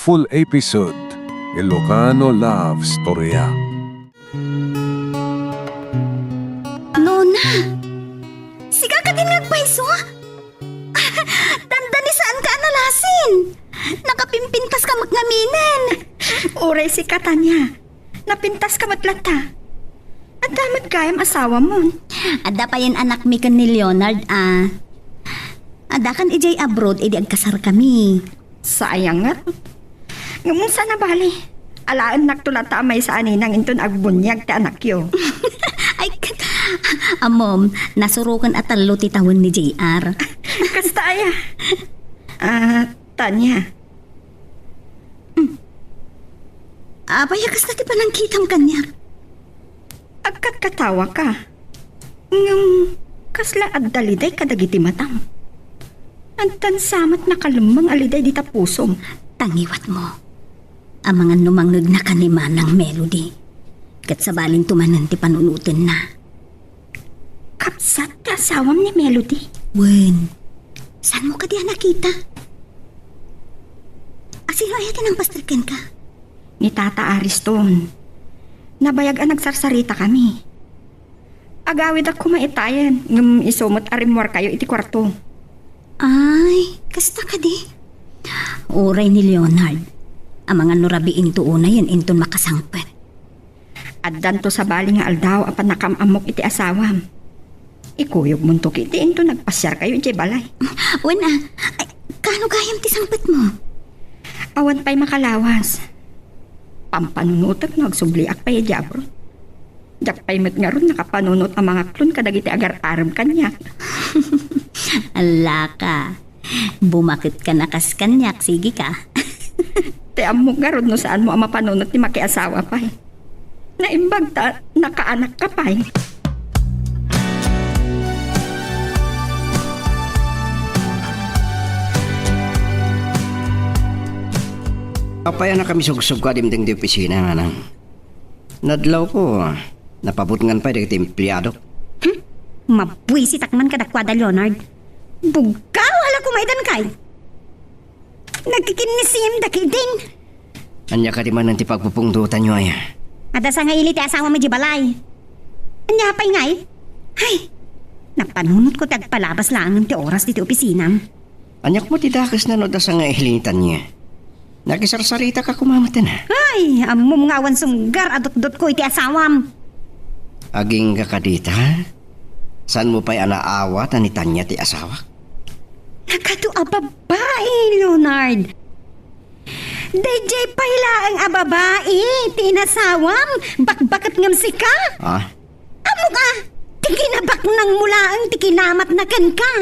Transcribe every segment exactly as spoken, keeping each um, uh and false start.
Full episode, Ilocano Love Storya. Nona, sika kadin nga agpayso? Dandani, saanka a nalasin. Nakapimpintaska met ngaminen. Uray sika, Tania. Napintaska met latta. Adda met gayam asawamon. Adda payen anakmi ken ni Leonard a. Addakan idiay abroad idi agkasarkami. Sayang ngarud. Ngem saan a bale. Alaennakto latta a maysa a ninang inton agbuniag ti anakyo. Ay, ket, ammom, nasuroken a tallo ti tawen ni J R. Kasta aya. Ah, Tania. Hmm. Apay a kasta ti panangkitam kaniak? Agkatkatawaka. Ngem, kasla adda liday kadagiti matam? Addan sa met nakalemmeng a liday dita pusom. Tangiwatmo. Amangan no mangegnaka ni Manang Melody. Ket sabalinto manen ti panunotenna. Kabsat ti asawam ni Melody? Wen. Saanmo kadi a nakita? A, sino aya ti nangpastrek kenka? Ni Tata Ariston. Nabayag a nagsarsaritakami. Agawidak koma itayen, ngem isu met a rimmuarkayo iti kuarto. Ay, kasta kadi? Uray ni Leonard. Amangan no rabiinto unayen inton makasangpet. Addanto sabali nga aldaw a pannakaam-ammok iti asawam. Ikuyogmonto ketdi inton nagpasiarkayo idiay balay. Wen a, ay, kaano gayam ti sangpetmo? Awan pay makalawas. Pampanunotek no agsubliak pay idiay abroad. Diak pay met ngarud nakapanunot a mangaklon kadagiti agar-arem kaniak. Allaka. Bumaketkan a kas kaniak, sige ka. Ti ammok ngarud no saanmo a mapanunot ti makiasawa pay. Naimbag ta nakaanakka pay. Apay a nakamisugsuga dimdeng ti opisina, manang? Nadlawko, napabutngan pay dagiti empleadok. Hmm? Mabuisitak man kadakuada, Leonard. Buggaw a la kumaydan kay. Nagkikinnisim dagidin. Ania kadi manen ti pagpupungtotanyo, aya? Adda sangaili ti asawam idiay balay. Ania pay ngay? Ay, napanunotko ti agpalabas laengen ti oras ditoy opisinam. Ania koma ti dakesna no adda sangaili ni Tania? Nakisarsaritaka koma metten, a. Ay, ammom nga awan sunggar a dutdotko iti asawam. Agingga kadita? Saanmo pay a naawat a ni Tania ti asawak? Nagadu a babai, Leonard. Daydiay pay laeng a babai ti inasawam, bakbaket ngem sika. Ah? Ammok a, ti kinabaknangmo laeng ti kinamatna kenka.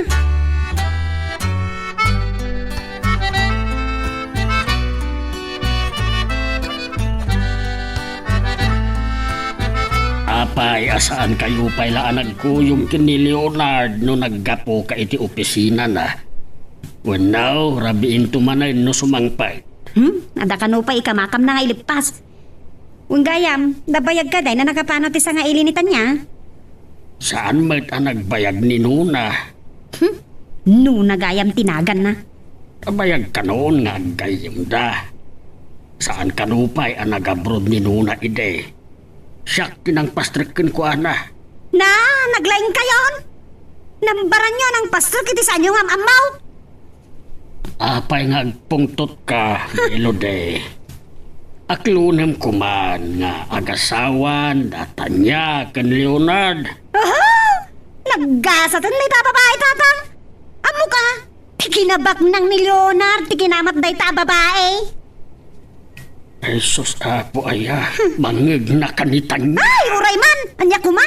Apay a saankayo pay la a nagkuyog ken ni Leonard no naggapuka iti opisinana? Wenno, rabiinto manen no sumangpet? Hmm? Adda kano pay ikamakamna nga ileppas? Wen gayam, nabayag kadi no nakapano ti sangaili ni Tania? Saan met a nagbayag ni Nona? Hmm? Nona gayam ti naganna. Nabayag kano nga aggayyemda. Saan kano pay a nag-abroad ni Nona idi? Siak ti nangpastrek kenkuana. Na, naglaingkayon? Nambaranyo a nangpastrek iti saanyo nga am-ammo? Apay nga agpungtotka, Melody? Aklonem koma nga agasawan da Tania ken Leonard. Aha! Naggasaten dayta a babai, Tatang! Ammok a, ti kinabaknang ni Leonard ti kinamat dayta a babai. Ay, sus, Apo, aya, mangegnaka ni Tania. Ay, uray man! Ania koma?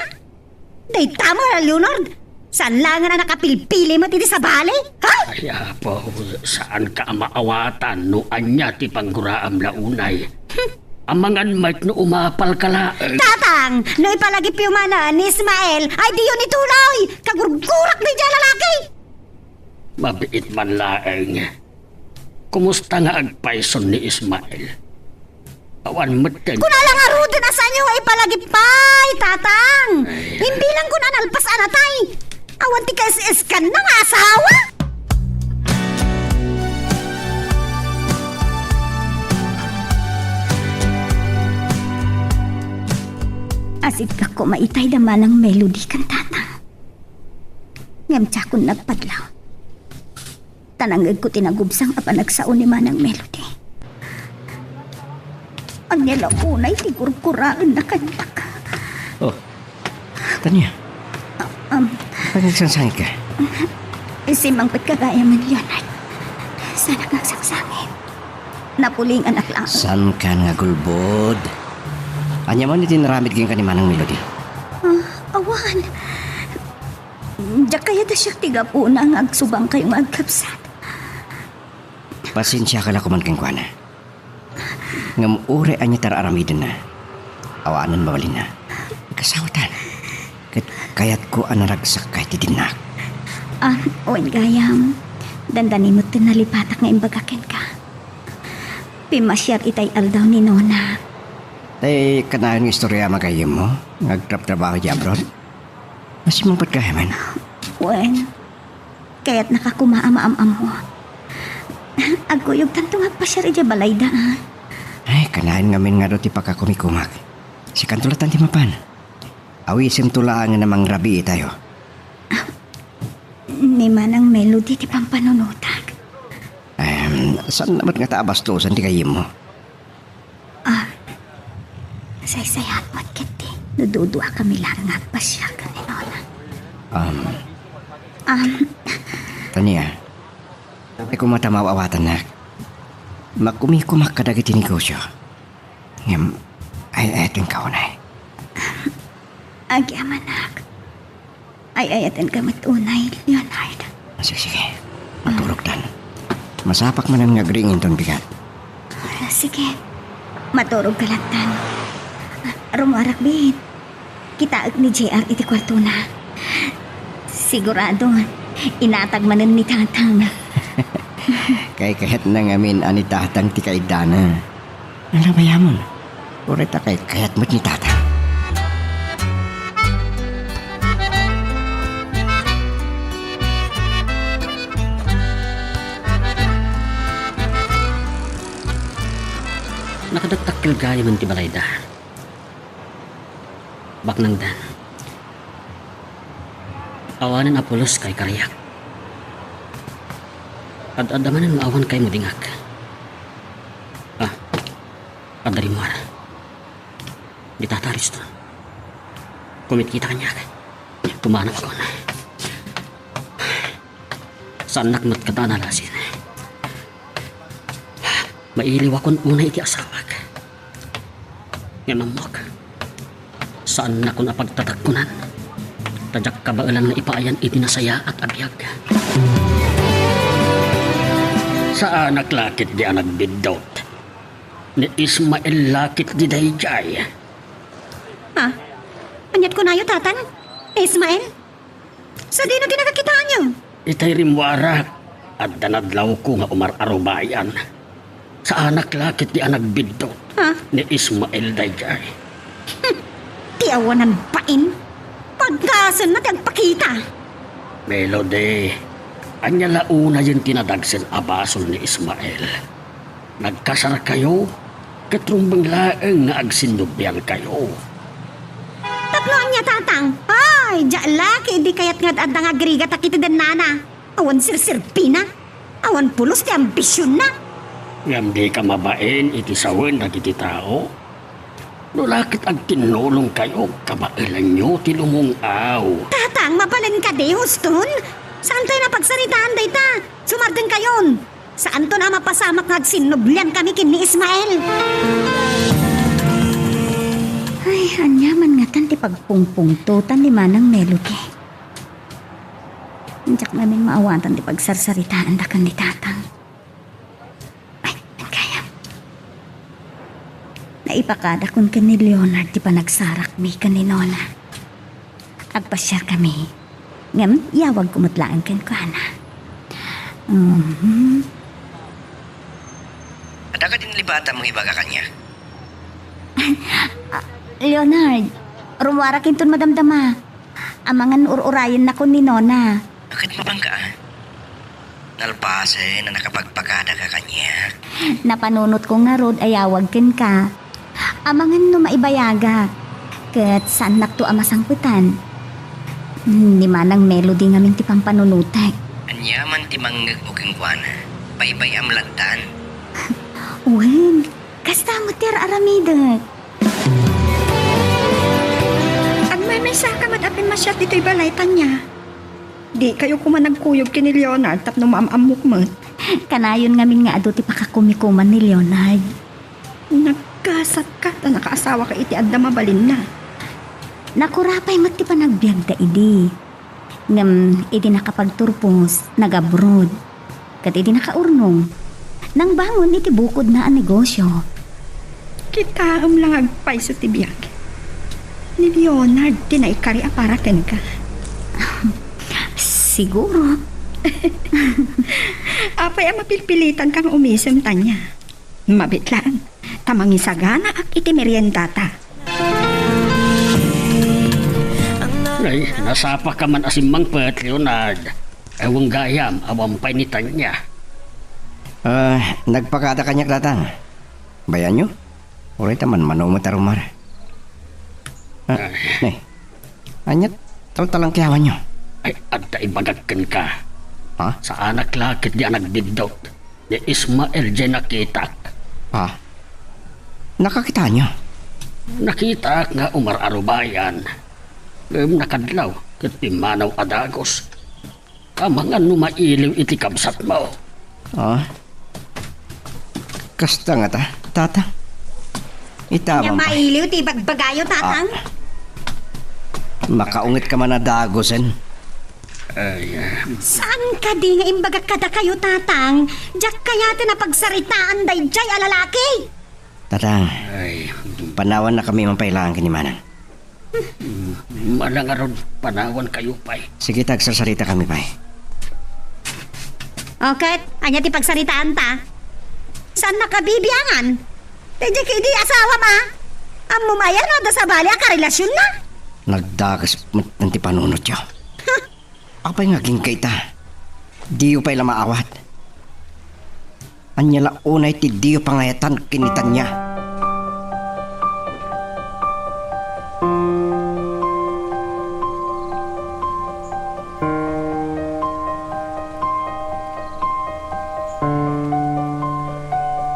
Dayta met, Leonard, saan laengen a nakapilpili met iti sabali? Ay! Ay, Apo, saanka a maawatan no ania ti pangguraam la unay. Hmm. Amangan met no umapalka laeng. Tatang, no ipalagipyo manen ni Ismael, ay diyon ituloy! Kagurgurak daydiay a lalaki! Mabiit man laeng. Kumusta nga agpayson ni Ismael? Awan metten. Kuna la ngaruden a saanyo nga ipalagip pay, Tatang. Ay. Imbilang kuna nalpas a natay. Awan ti kaes-eskanna nga asawa. Asidgak koma itay da Manang Melody ken Tatang. Ngem diakon nagpadlaw. Ta nangngegko ti nagubsang a panagsao ni Manang Melody. Ania la unay ti gurguraenna kaniak? Oh, Tania. Ah, um, Pagagsangsangit ka? Simmangpetka gayam, Leonard. Saanak nga agsangsangit. Napulinganak lang. Saankan nga gulbod? Ania man iti naramid kenka ni Manang Melody? Ah, awan. Diak kayat a siak ti gapuna nga agsubangkayo nga agkabsat. Pasensiaka la koman kenkuana. Ngem uray ania ti ar-aramidenna, awanen mabalinna. Kasawatan. Ket kayatko a naragsakka iti dinnak. Ah, wen gayam. Dandani met ti nalipatak nga imbagak kenka. Pimmasiar itay aldaw ni Nona. Tay kanayon nga istorya a gayyemmo nga agtrabtrabaho idiay abroad? Masimmangpet gayamen. Wen, kayatnaka koma a maam-ammo. Agkuyogtanto nga agpasiar idiay balayda, a. Ay, kanayon ngamin nga adu ti pakakumikumak. Sikanto latan ti mapan. Awisemto laengen a mangrabii tayo. Ni Manang Melody ti pampanunotak. Em, saan na met ngata a bastosan ti gayyemmo? Ah, saysayat met ketdi no duduakami laeng nga agpasiar ken ni Nona. Um, Um, Tania, ay koma ta maaw-awatannak. Makumikumak kadagiti negosyo. Ngem, ay-ayatenka unay. Agyamanak. Ay-ayatenka met unay, Leonard. Sige, sige. Maturogtan. Masapak manen nga agriinginton bigat. Sige. Maturogka lattan. Rummuarak, bin. Kitaek ni J R iti kuartona. Sigurado, inatag manen ni Tatang. Kaykayatna ngamin a ni Tatang ti kaiddana. Nalabayamon. Uray ta kaykayat met ni Tatang. Nakadakdakkel gayamen ti balayda. Baknangdan. Awanen a pulos kaykariak. Ad-adda manen nga awan kaymo dingak. Ah, adda rimmuar. Dita ta, Risto. Kumitkita kaniak. Kumanakon. Saannak met kata a nalasin. Mailiwakon unay iti asawak. Ngem ammok, saannakon a pagtatakunan. Ta diak kabaelan nga ipaayan iti nasayaat a biag. Saanak la ketdi a nagbiddut. Ni Ismael la ketdi daydiay. Ah, ania't kunayo, Tatang? Ismael? Sadino ti nakakitaanyo? Itay rimmuarak, adda nadlawko nga umar-arubayan. Saanak la ketdi a nagbiddut. Ha? Ni Ismael daydiay. Hmm. Ti awanan bain. Pagkasenna ti agpakita. Melody, ania la unayen ti nadagsen a basol ni Ismael? Nagkasarkayo, ket rumbeng laeng nga agsinnubliankayo. Tapno ania, Tatang? Ay, diak la ketdi kayat nga ad-adda nga agrigata iti dennana. Awan serserbina. Awan pulos ti ambisionna. Ngem dika mabain iti sawen dagiti tao. No la ket agtinnulongkayo, kabaelanyo ti lumung-aw. Tatang, mabalin kadi, huston? Saantayon a pagsaritaan dayta. Sumardengkayon. Saanton a mapasamak nga agsinnubliankami ken ni Ismael. Ay, ania man ngatan ti pagpungpungtotan ni Manang Melody. Diak ngamin maawatan ti pagsarsaritaanda ken ni Tatang. Ay, gayam. Naipakadakon ken ni Leonard ti panagsarakmi ken ni Nona. Agpasiarkami. Ngem, iyawagko met laeng kenkuana. Mhm. Adda kadi nalipatam nga ibaga kaniak? Ah, Leonard, rummuarak inton madamdama. Amangan ur-urayennakon ni Nona. Ket mapanka, a? Nalpasen a nakapagpagadaka kaniak. Napanunotko ngarud a iyawag kenka. Amangan no maibayagak. Ket saannakto a masangpetan. Ni Manang Melody ngamin ti pampanunotek. Ania man ti mangngegmo kenkuana? Baybay-am lattan. Wen, kasta met ti ar-aramidek. Agmaymaysaka met a pimmasiar ditoy balay, Tania. Dikayo koma nagkuyog ken ni Leonard tapno maam-ammok met. Kanayon ngamin nga adu ti pakakumikuman ni Leonard. Nagkasatka ta nakaasawaka iti adda mabalinna. Nakura pay met ti panagbiagda idi. Ngem idi nakapagturpos, nag-abroad. Ket idi nakaurnong, nangbangon iti bukodna a negosyo. Kitaem la nga agpayso ti biag. Ni Leonard ti naikari a para kenka. Siguro. Apay a mapilpilitanka nga umisem, Tania? Mabiit laeng, ta mangisaganaak iti meriendata. Ay, nasapaka man a simmangpet, Leonard. Awan gayam, awan pay ni Tania. Ah, nagpakada kaniak, Tatang. Bayanyo? Uray ta manmano met a rumar. Ah, Ay. Ne. Ania taltalangkiawanyo? Ay, adda ibagak kenka. Ha? Saanak la ketdi a nagbiddut. Ni Ismael diay nakitak. Ha? Nakakitaanyo? Nakitak nga umar-arubayan. Ngem nakadlaw ket pimmanaw a dagus. Amangan no mailiw iti kabsatmo. Ah? Kasta ngata, Tatang? Ita, Ania, Mama. Mailiw ti ibagbagayo, Tatang? Ah. Makaunget ka man a dagusen. Ay, ah. Saan kadi nga imbagak kadakayo, Tatang? Diak kayat a pagsaritaan daydiay a lalaki. Tatang, Ay. Panawannakami man pay laeng ken ni Manang. Manang ngarud, panawankayo pay. Sige, ta agsarsaritakami pay. O, ket, ania ti pagsaritaanta? Saannaka bibiangan? Daydiay ketdi asawam a. Ammom aya no adda sabali a karelasionna? Nagdakes met ti panunotyo. Huh? Apay nga agingga ita? Diyo pay la maawat. Ania la unay ti diyo pangayatan ken ni Tania?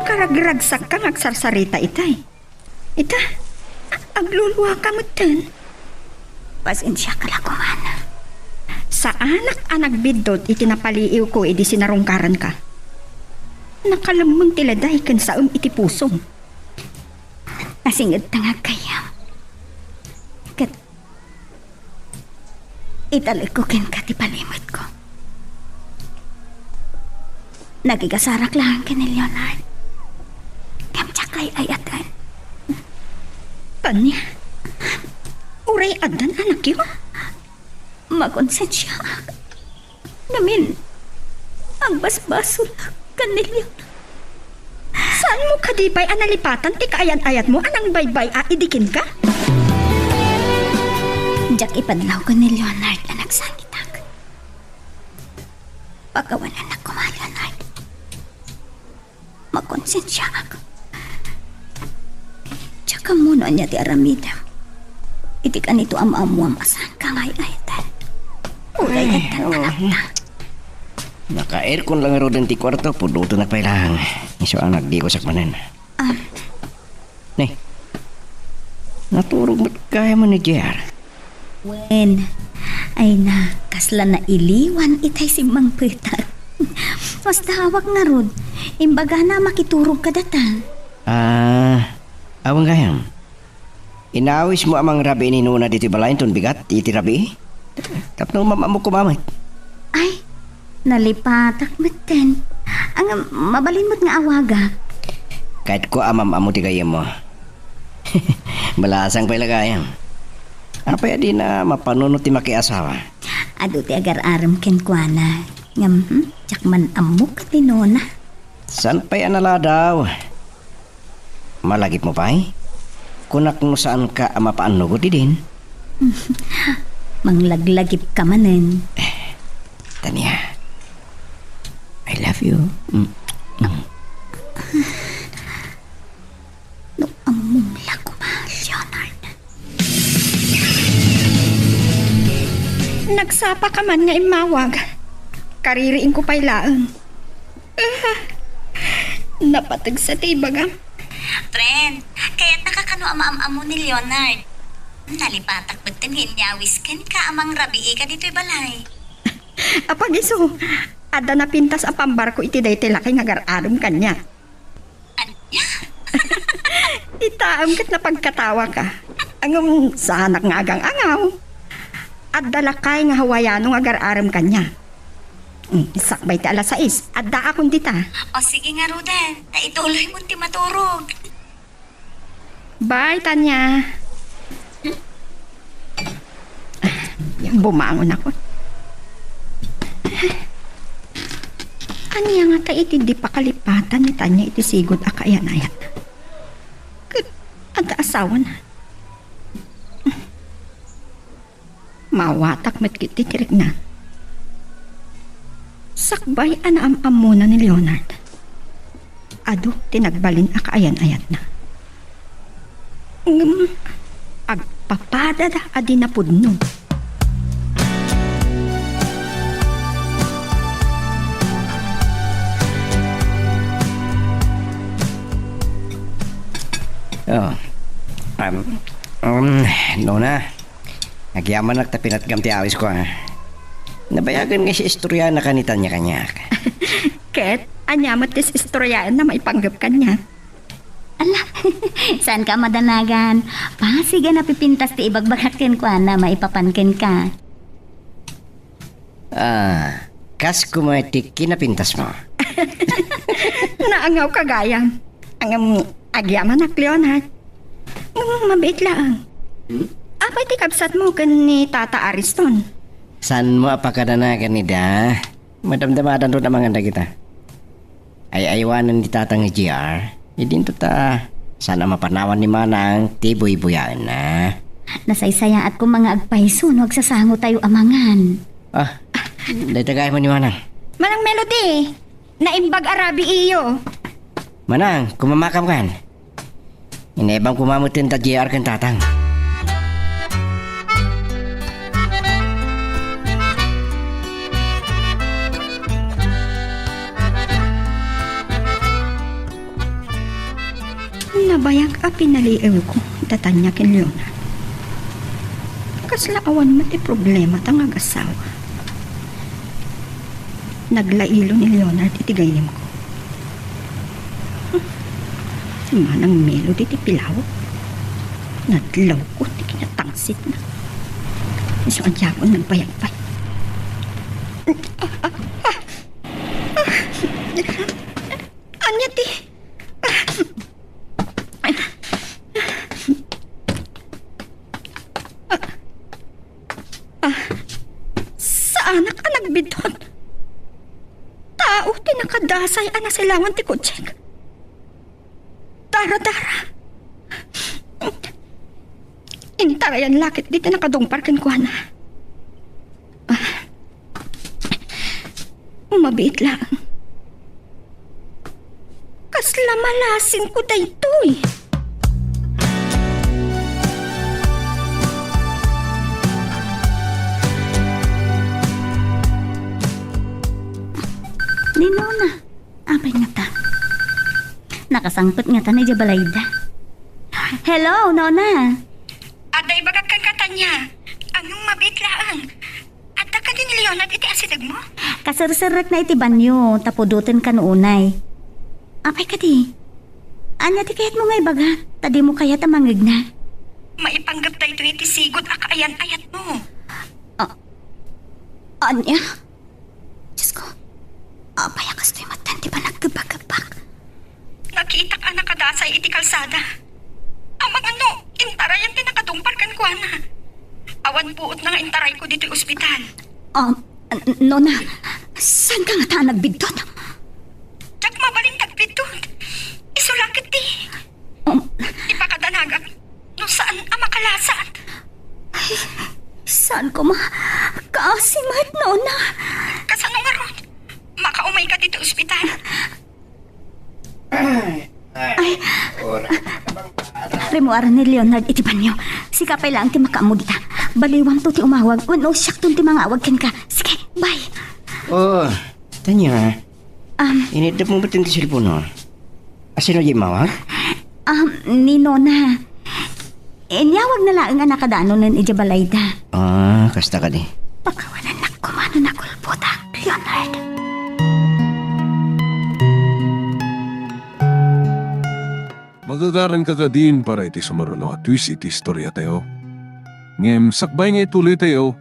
Karagragsakka nga agsarsarita itay. Ita, agluluaka metten. Pasensiaka la koman. Saanak a nagbiddut iti napaliiwko idi sinarungkaranka. Nakalemmeng ti leday ken saem iti pusom. Asingedta nga aggayyem. Ket Italekko kenka ti palimetko. Nagigasarak laeng ken ni Leonard. Ngem diak ay-ayaten. Tania, uray addan anakyo? Makonsensiaak. Ngamin, agbasbasolak ken ni Leonard. Saanmo kadi pay a nalipatan ti kaayat-ayatmo a nangbaybay-a idi kenka? Diak ipadlaw ken ni Leonard a nagsangitak. Pakawanennak koma, Leonard. Makonsensiaak. Diak ammo no ania ti aramidem iti kanito a maammoam a saanka nga ay-ayaten. Uray Ay, addan oo. Anakta. Naka-aircon lang ngaruden ti kuarto, pudotenak pay lang. Isu a nagdikosak manen. Ah. Ne. Naturog met gayam ni J R. Wen. Ay na, kasla nailiwan itay simmangpetak. Mas dawak ngarud. Imbagana a makiturog kadata. Ah, awan gayam. Inawismo a mangrabii ni Nona ditoy balay inton bigat iti rabii? Tapno maam-ammok koma met. Ay, nalipatak metten. Ang mabalin met nga awagak. Kayatko a maam-ammo ti gayyemmo. Balasang pay la gayam. Apay a dina mapanunot ti makiasawa? Adu ti agar-arem kenkuana. Ngem, hmm, diak man ammo ket ni Nona. Saan pay a naladaw? Malagipmo pay? Kunak no saanka a mapaannugot idin. Manglaglagipka manen. Tania, I love you. Mm, mm. No ammom la koma, Leonard. Nagsapa ka man nga immawag. Kaririingko pay laeng. Ah, napateg sa ti ibagam. Friend, kayatnaka kano a maam-ammo ni Leonard. Nalipatak metten nga inyawis kenka a mangrabii ka ditoy balay. Apag isu, adda napintas a pambarko iti daytoy lakay nga agar-arem kaniak. Ania? Itaem ket napagkatawaka. Ngem saanak nga agang-angaw. Adda lakay nga Hawaiano nga agar-arem kaniak. Mm, sakbay ti alas sais, addaakon dita. O sige ngaruden, ta ituloymon ti maturog. Bye, Tanya. Bumangon ako. Ania ngata iti di pakalipatan ni Tanya iti sigud a kaayan-ayatna? Ket adda asawana. Mawatak met ket ti tirikna. Sakbay a naam-ammona ni Leonard, adu ti nagbalin a kaayan-ayatna. Ngem agpapadada a di napudno. Oh. Um, um, Nona, agyamanak ta pinatgam ti awisko, a. Nabayagen nga si istoryanaka ni Tanya kaniak. Ket, ania met ti istoryaenna maipanggep kaniak? Ala, saanka a madanagan. Pasigen a pipintas ti ibagbagak kenkuana maipapan kenka. Ah, kas koma ti kinapintasmo. Naangawka gayam. Ngem agyamanak, Leonard. Ngem mabiit laeng. Hmm? Apay ti kabsatmo ken ni Tata Ariston? Saanmo a pakadanagan ida? Madamdamadanto a mangan dagita. Ay-aywanen ni Tatang ni J R. Idinto ta saan a mapanawan ni Manang ti buybuyaenna. Nasaysayaat koma nga agpayso no agsasangotayo a mangan. Ah, dayta gayam ni Manang. Manang Melody, naimbag a rabiiyo. Manang, kumamakam kan. Inebang koma metten da J R ken Tatang. Nabayag a pinaliiwko da Tanya ken Leonard. Kasla awan met ti problemata nga agasawa. Naglailo ni Leonard iti gayyemko. Manang Melody ti pilawek. Nadlawko ti kinatangsitna. Isu a diakon nagbayag pay. Ania ti? Ah, saanak a nagbiddut. Tao ti nakadasay a nasilawan ti kotsek. Dara-dara. Intarayan la ketdi ti nakadungpar kenkuana. Ah. Mabiit laeng. Kasla malasinko daytoy. Ni Nona, apay ngata? Nakasangpet ngata idiay balayda. Hello, Nona. Adda ibagak kenka, Tanya. Ngem mabiit laeng. Adda kadi ni Leonard iti asidegmo? Kaserserekna iti banio, ta pudoten kano unay. Apay kadi? Ania ti kayatmo nga ibagak, ta dimo kayat a mangngegna? Maipanggep daytoy iti sigud a kaayan-ayatmo. Ah, ania? Diosko, apay a kastoy met ti panaggebaggebbak? Nakitak a nakadasay iti kalsada. Amangan no intarayan ti nakadungpar kenkuana. Awan puotna nga intarayko ditoy ospital. Um, n-, Nona, saanka ngata a nagbiddut? Diak mabalin ti agbiddut. Isu la ketdi. Um, Ipakadanagak no saan a makalasat. Ay, saan koma? Kaasi met, Nona. Kasano ngarud? Makaumayka ditoy ospital? Ay. Rimmuaran ni Leonard iti banio. Sika pay laeng ti makaammo dita. Baliwamto ti umawag wenno siakton ti mangawag kenka. Sige, bye. Oh, Tanya. Um, Inidap mo ba ti cellphone mo? Asino di mawag? Um, ni Nona. Inyawag na laeng a nakadanon idiay balayda. Ah, kasta kadi. Pakawanannak koma no nakulpotak, Leonard. Magagaranka kadin para iti sumaruno a twist iti istoriatayo. Ngem sakbay nga ituloytayo,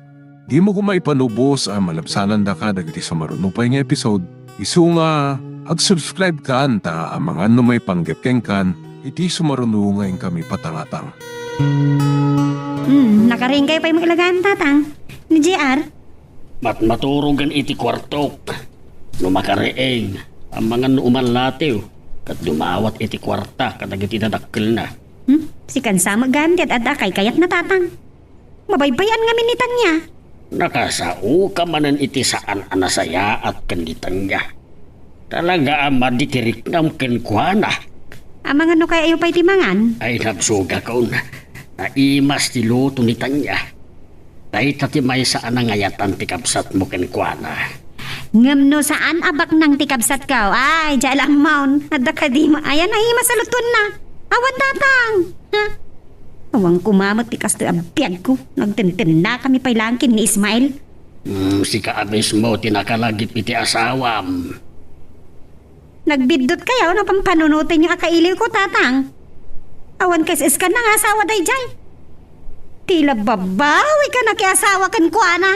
dimo koma ipanubos a malabsanandaka dagiti sumaruno pay nga episode, isu nga ag-subscribe-kan ta amangan no maipanggep kenkan iti sumaruno nga inkami patangatang. Hmm, nakaringkay pay met laeng, Tatang. Ni J R? Matmaturogen iti kuartok. No makariing, amangan no umalatiw, ket dumawat iti kuarta kadagiti dadakkelna. Hmm? Sikan sa met gayam ti ad-adda a kaykayatna, Tatang. Mabaybay-an ngamin ni Tanya. Nakasaoka manen iti saan a nasayaat ken ni Tanya. Talaga a madi ti riknam kenkuana. Amangan no kayatyo pay ti mangan? Ay, nabsogakon. Naimas ti luto ni Tanya. Dayta ti maysa a nangayatan ti kabsatmo kenkuana. Ngem no saan a baknang ti kabsatko, ay, diay laeng manen. Adda kadi ma-, ayan, ay, masalutuanna. Awan, Tatang. Ha? Awan koma met ti kastoy a biagko. Nagtentennakami pay laeng ken ni Ismael. Hmm, sika a mismo ti nakalagip iti asawam. Nagbiddutkayo no pampanunotenyo a kailiwko, Tatang. Awan kaisiskan nga asawa daydiay. Tila babawi ka nakiasawa kenkuana.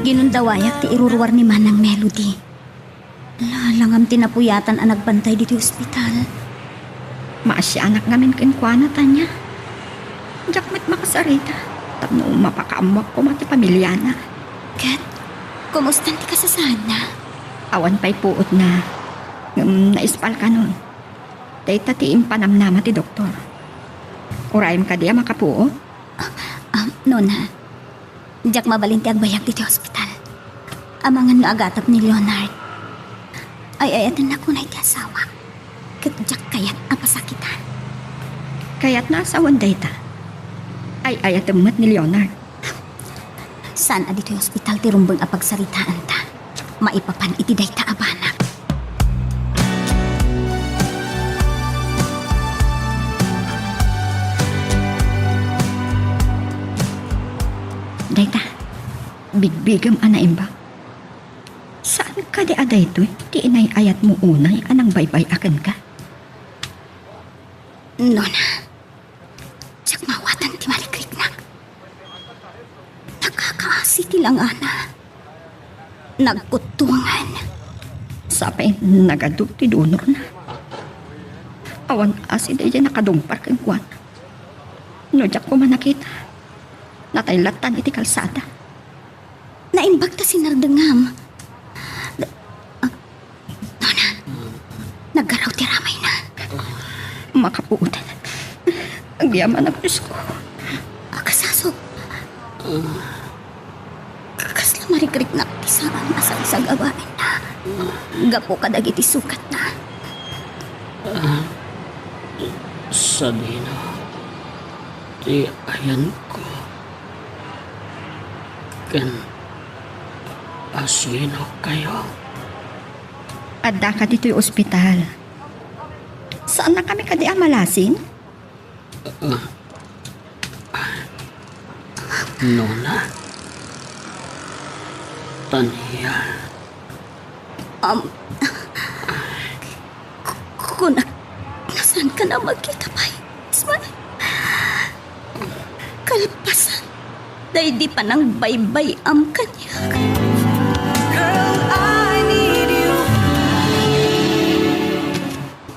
Ginundawayak ti iruruar ni Manang Melody. Lalangam ti napuyatan a nagbantay ditoy ospital. Maasianak ngamin kenkuana, Tanya. Diak met makasarita tapno mapakaammoak koma ti pamiliana. Ket, kumustan ti kasasaadna? Awan pay puotna. Ngem naispal kanon. Dayta ti impanamnama ti doktor. Urayem kadi a makapuot? Ah, ah, Nona, diak mabalin ti agbayag ditoy ospital. Amangan no agatap ni Leonard. Ay-ayatennak unay ti asawa. Ket diak kayat a pasakitan. Kayatna a sawen dayta. Ay-ayatem met ni Leonard. Saan a ditoy ospital ti rumbeng a pagsaritaanta maipapan iti dayta a banag. Dayta, bigbigem a naimbag. Saan kadi a daytoy ti inay-ayatmo unay a nangbaybay-a kenka? Nona, diak maawatan ti marikriknak. Nakakaasi ti langana. Nagkuttuangan. Sapay nagadu ti dunorna. Awan asi daydiay nakadungpar kenkuana. No diak koma nakita, natay lattan iti kalsada. Naimbag ta sinardengam. Ah, Nona, naggaraw ti ramayna. Makapuot. Agyamanak, Diosko. Akasaso. Kasla marikriknak ti saan a sagsagabaenna gapu kadagiti sukatna. Sadino ti ayanko? Ken asino kayo? Addaka ditoy ospital. Saannakami kadi a malasing? Ah, Nona. Tania. Um, ku-, kunak, no saanka a magkita pay, Ismael. Kalpasan daydi panangbaybay-am kaniak. Girl, I need you.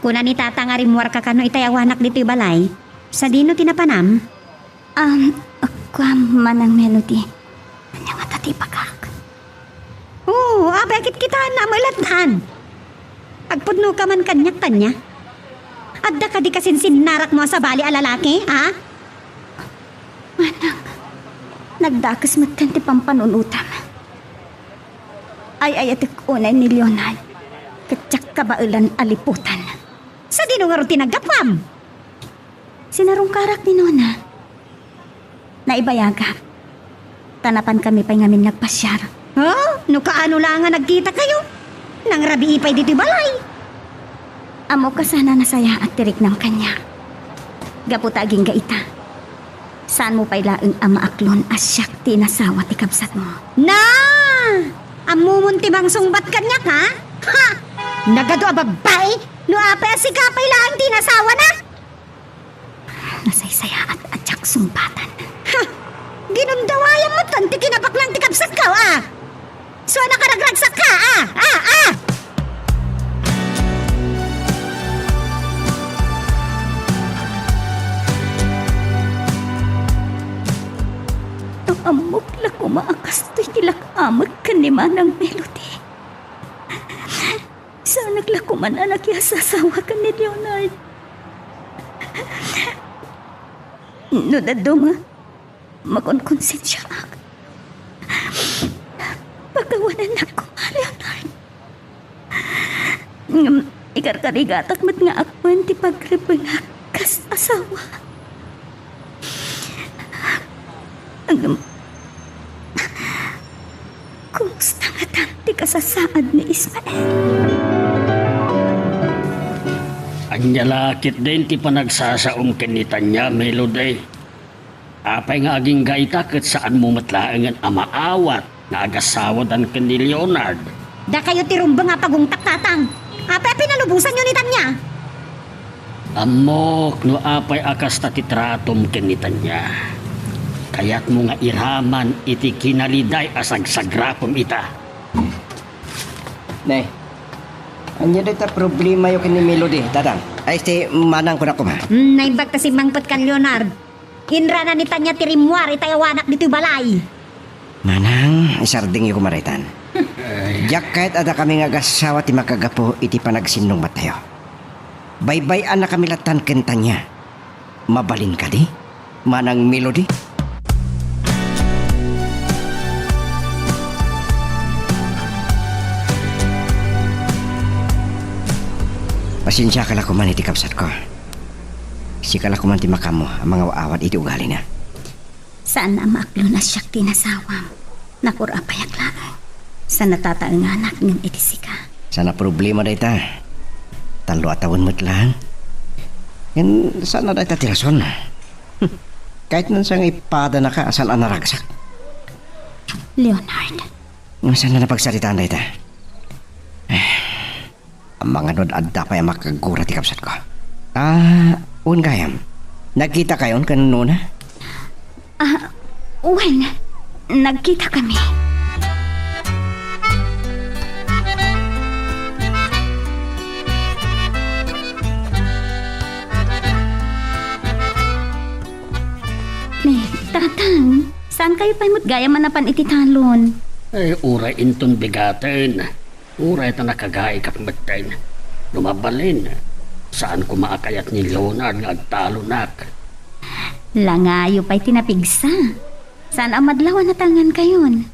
Kuna ni Tata nga rimmuarka kano itay awanak ditoy balay. Sadino ti napanam? Um, kuam, Manang Melody. Ania ngata ti ibagak? Oo, apay a kitkitaenna a mailatan. Agpudnoka man kaniak, Tania. Adda kadi kasinsinnarakmo a sabali a lalaki, a? Manang, nagdakes metten ti pampanunotam. Ay-ayatek unay ni Leonard, ket diak kabaelan a liputan. Sadino ngarud ti naggapuam? Tinarungkarak ni Nona. Naibayagak. Ta napankami pay ngamin nga agpasiar. Oh, no kaano la nga nagkitakayo? Nangrabii pay ditoy balay. Ammok a saan a nasayaat ti riknam kaniak. Gapu ta agingga ita, saanmo pay laeng a maaklon a siak ti inasawa ti kabsatmo. Na! Ammomon ti mangsungbat kaniak, ha? Ha! Nagadu a babbai! No apay a sika pay laeng ti inasawana? Nasaysayaat a diak sungbatan. Ha! Ginundawayam met ti kinabaknang ti kabsatko, a! Saan a nakaragragsakka, a! A! A! No ammok la koma a kastoy ti lak-amek ken ni Manang Melody, saanak la koman a nakiasasawa ken ni Leonard. No dadduma, makonkonsensiaak. Pakawanennak koma, Leonard. Ngem ikarkarigatak met nga appen ti pagrebbengak kas asawa. Ngem, kumusta ngatan ti kasasaad ni Ismael? Ania la ketdin ti panagsasaom ken ni Tania, Melody? Apay nga agingga ita ket saanmo met laengen a maawat nga agasawadan ken ni Leonard? Dakayo ti rumbeng a pagungtak, Tatang. Apay a pinalubosanyo ni Tania? Ammok no apay a kasta ti tratom ken ni Tania. Kayatmo nga iraman iti kinaliday a sagsagrapem ita. Ne, ania dayta problemayo ken ni Melody, Tatang? Ay, ti manang kuna koma. Hmm, naimbag ta simmangpet kan Leonard. Inrana ni Tania ti rimmuar iti ayawanak ditoy balay. Manang, isardengyo koma daytan. Diak kayat a dakami nga agassawa ti makagapu iti panagsinnungbattayo. Baybay-annakami lattan ken Tania. Mabalin kadi, Manang Melody? Pasensiaka la koman iti kabsatko. Sika la koman ti makaammo a mangaw-awat iti ugalina. Saan a maaklon a siak ti inasawam. Nakur-apayak laeng. Saan a tataenganak ngem iti sika. Saan a problema dayta. Tallo a tawen met laeng. Ngem saan a dayta ti rason. Kayatnan sa nga ipadanaka a saan a naragsak. Leonard. Ngem saan a napagsaritaan dayta. Amangan no adda pay a makagura ti kabsatko. Ah, wen gayam. Nagkitakayon ken Nona? Ah, wen. Nagkitakami. Ni, Tatang, saankayo pay met gayam a napan iti talon? Ay, uray inton bigaten. Uray ta nakagaikak metten. No mabalin, saan koma a kayat ni Leonard nga agtalonak. Langayo pay ti napigsa. Saan a madlaw a natangankayon.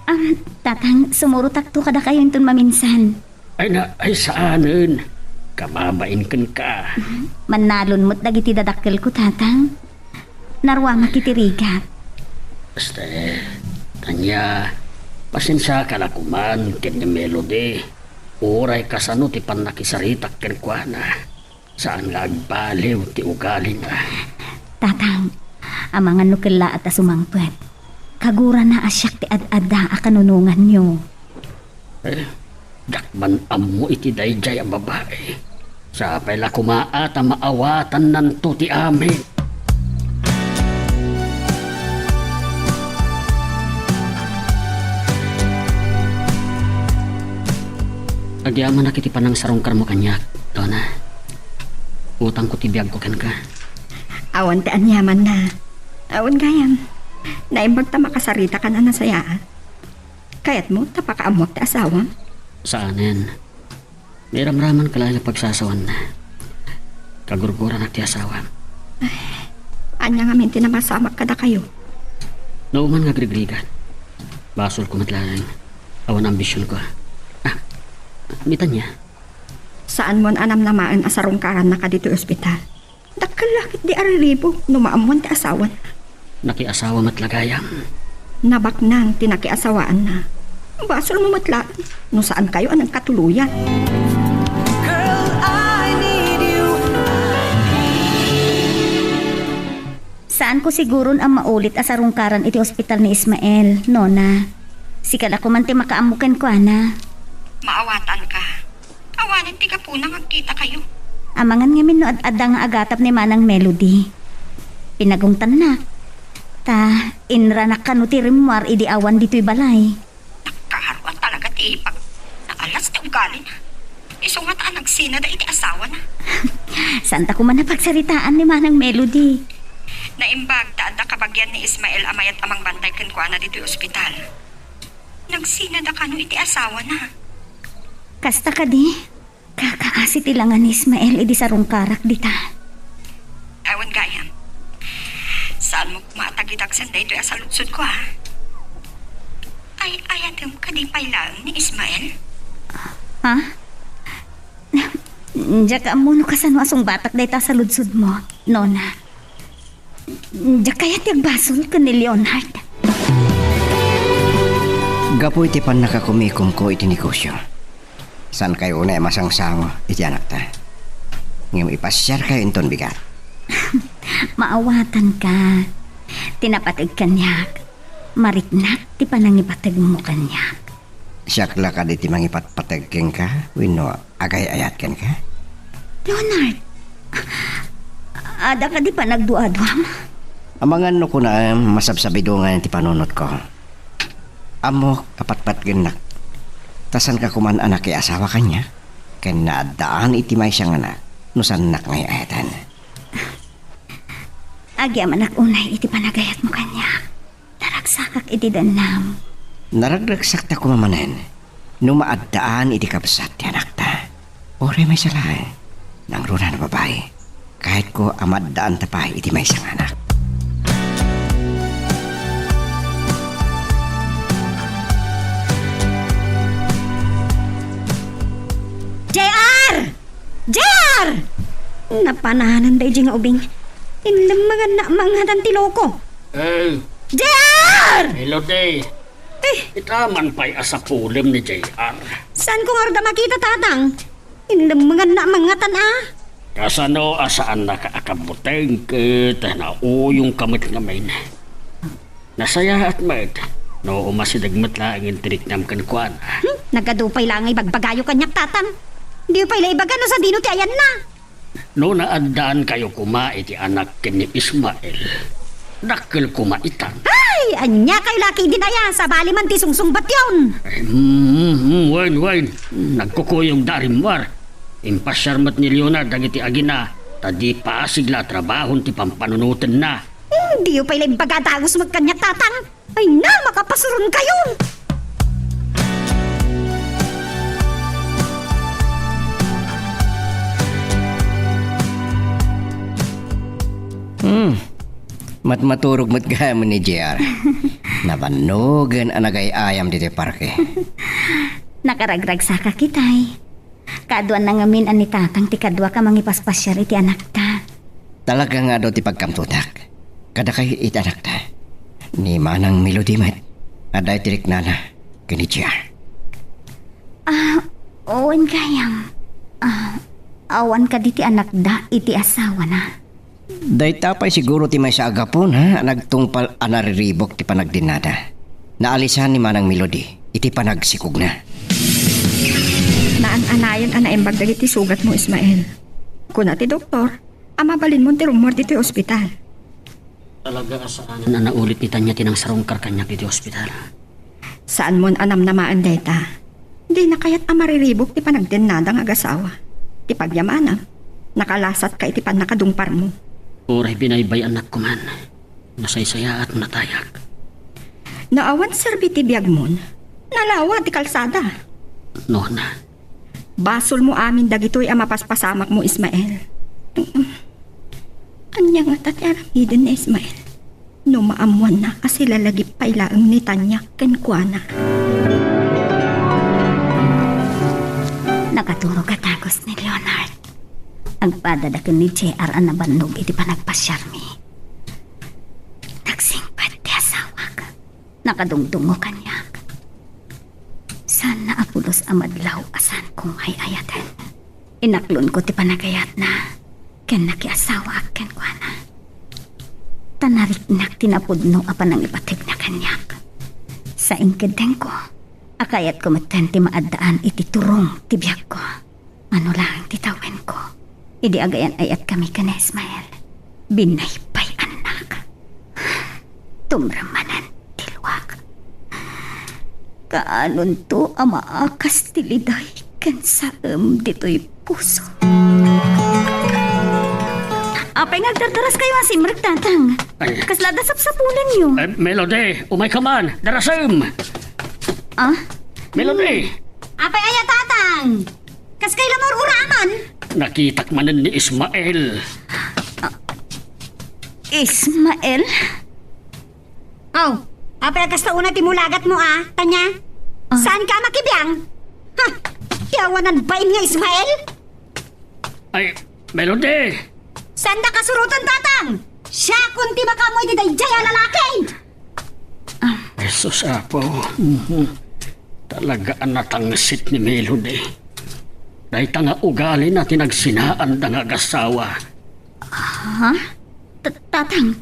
Am, Tatang, sumurotakto kadakayo inton maminsan. Ay na, ay saanen. Kababain kenka. Mannalon met dagiti dadakkelko, Tatang. Naruamak iti rigat. Este, Tania, pasensiaka la koman ken ni Melody. Uray kasano ti pannakisaritak kenkuana, saan nga agbaliw ti ugalina. Tatang, amangan no kellaat a sumangpet. Kagurana a siak ti ad-adda a kanunonganyo. Eh, diak man ammo iti daydiay a babai. Sapay la koma a ta maawatannanto ti amin. Agyamanak iti panangsarungkarmo kaniak, Dona. Utangko ti biagko kenka. Awan ti aniamanna. Awan gayam. Naimbag ta makasaritakan a nasayaat. Kayatmo ta pakaammoak ti asawam? Saanen. Nairamramanka laeng a pagsasawanna. Kagurguranak ti asawam. Ay, ania ngamin ti namasamak kadakayo? Nauman nga agrigrigat. Basolko met laeng. Awan ambisionko. Ah, ni Tania. Saanmon a namnamaen a sarungkarannaka ditoy ospital? Dakkel la ketdi a riribuk no maammoan ti asawana. Nakiasawa met la gayam. Nabaknang ti nakiasawaanna. Basolmo met laeng no saankayo a nagkatuloyan. Girl, I need you. Saanko siguron a maulit a sarungkaran iti ospital ni Ismael, Nona. Sika la koman ti makaammo kenkuana. Maawatanka. Awanen ti gapuna nga agkitakayo. Amangan ngamin no ad-adda nga agatap ni Manang Melody. Pinagungtannak. Ta, inranak kano ti rimmuar idi awan ditoy balay. Nagkaaro talaga ti ipag. Naalas ti ugalina. Isu ngata a nagsinada iti asawana. Saanta koman a pagsaritaan ni Manang Melody. Naimbag ta adda kabagian ni Ismael a mayat a mangbantay kenkuana ditoy ospital. Nagsinada kano iti asawana. Kasta kadi? Kakaasi ti langa ni Ismael idi sarungkarak dita. Awan gayam. Saanmo koma a tagidagsen daytoy a saludsodko, ha? Ay-ayatem kadi pay laeng ni Ismael? Ha? Diak ammo no kasano a sungbatak dayta a saludsodmo, Nona. Diak kayat ti agbasol ken ni Leonard. Gapu iti pannakakumikomko iti negosio, saankayo unay a masangsango iti anakta. Ngem ipasiarkayo inton bigat. Maawatanka. Ti napateg kaniak, mariknak ti panangipategmo kaniak. Siak la kadi ti mangipatpateg kenka wenno agay-ayat kenka? Leonard, adda kadi panagduaduam? Amangan no kunaem masabsabidongan ti panunotko. Ammok a patpatgennak. Ta saanka koman a nakiasawa kaniak ken naaddaan iti maysa nga anak no saannak nga ay-ayaten. Agyamanak unay iti panagayatmo kaniak. Naragsakak iti dennam. Naragragsakta koma manen no maaddaan iti kabsat ti anakta. Uray maysa laeng, nangruna a babai. Kayatko a maaddaanta pay iti maysa nga anak. J R! J R! Napananan daydi nga ubing. Inlemmengannak mangngatan ti loko. Eh. J R! Hello, te. Eh. Ita man pay a sapulem ni J R. Saanko ngarud a makita, Tatang? Inlemmengannak mangngatan, a. Kasano a saannaka a kabuteng ket nauyongka met ngamin? Nasayaat met no umasideg met laeng ti riknam kenkuana. Hmm, nagadu pay la nga ibagbagayo kaniak, Tatang. Diyo pay la ibaga no sadino ti ayanna. No naaddaankayo koma iti anak ken ni Ismael, dakkel koma itan. Ay, ania kayo la ketdin aya, sabali man ti sungsungbatyon. Mm, mm, wen, wen. Nagkukuyogda a rimmuar. Impasiar met ni Leonard dagiti agina, ta di pasig la a trabahon ti pampanunotenna. Hmm, diyo pay la ibaga a dagus met kaniak, Tatang. Ay na, makapasuron kayo! Hmm. Matmaturog met gayam ni J R. Nabannogen a nagay-ayam ditoy parke. Nakaragragsakak itay. Kaaduanna ngamin a ni Tatang ti kaduak a mangipaspasiar iti anakta. Talaga nga adu ti pagkamtotak kadakayo iti anakta. Ni Manang Melody met, adda iti riknana ken ni J R. Ah, wen gayam. Ah, awan kadi ti anakda iti asawana? Dayta pay siguro ti maysa a gapuna a nagtungpal a nariribuk ti panagdennada. Naalisan ni Manang Melody iti panagsikogna. Naan-anayon a naimbag dagiti sugatmo, Ismael. Kuna ti doktor a mabalinmon ti rummuar ditoy ospital. Talaga a saanen a naulit ni Tanya ti nangsarungkar kaniak ditoy ospital. Saanmon a namnamaen dayta. Dina kayat a mariribuk ti panagdennada nga agasawa. Ti pagyamanam, nakalasatka iti pannakadungparmo. Uray binaybay-annak koman, nasaysayaat mo natayak. No awan serbi ti biagmon, nalawa ti kalsada. Nona. Basolmo amin dagitoy a mapaspasamakmo, Ismael. Ania ngata ti aramiden ni Ismael? No maammoanna a silalagip pay laeng ni Tanya kenkuana. Nakaturog a dagus ni Leonard. Agpadada ken ni J R a nabannog iti panagpasiarmi. Nagsingpet ti asawak. Nakadungdungngo kaniak. Saanna a pulos a madlaw a saanko nga ay-ayaten. Inaklonko ti panagayatna ken nakiasawaak kenkuana. Ta nariknak ti napudno a panangipategna kaniak. Sa inkeddengko a kayatko metten ti maaddaan iti turong ti biagko. Mano laeng ti tawenko idi agayan-ayatkami ken ni Ismael. Binaybayannak. Tumrem manen ti luak. Kaanonto a maakas ti liday ken saem ditoy puso. Apay nga agdardaraskayo a simrek, Tatang? Ay. Kasla adda sapsapulenyo? Eh, Melody, umayka man. Darasem. Ah? Melody! Apay aya, Tatang? Kaskay la maururaman? Nakitak manen ni Ismael. Ah, Ismael? Oh, apay a kasta unay ti mulagatmo, a, Tanya? Ah. Saanka a makibiang? Ha? Ti awanan bain nga Ismael? Ay, Melody! Saanda kasurotan, Tatang! Siakon ti makaammo iti daydiay a lalaki! Ah. Jesus, Apo. Mhm. Talaga a natangsit ni Melody. Dayta nga ugalina ti nagsinaanda nga agasawa. Ha? Ta-, Tatang,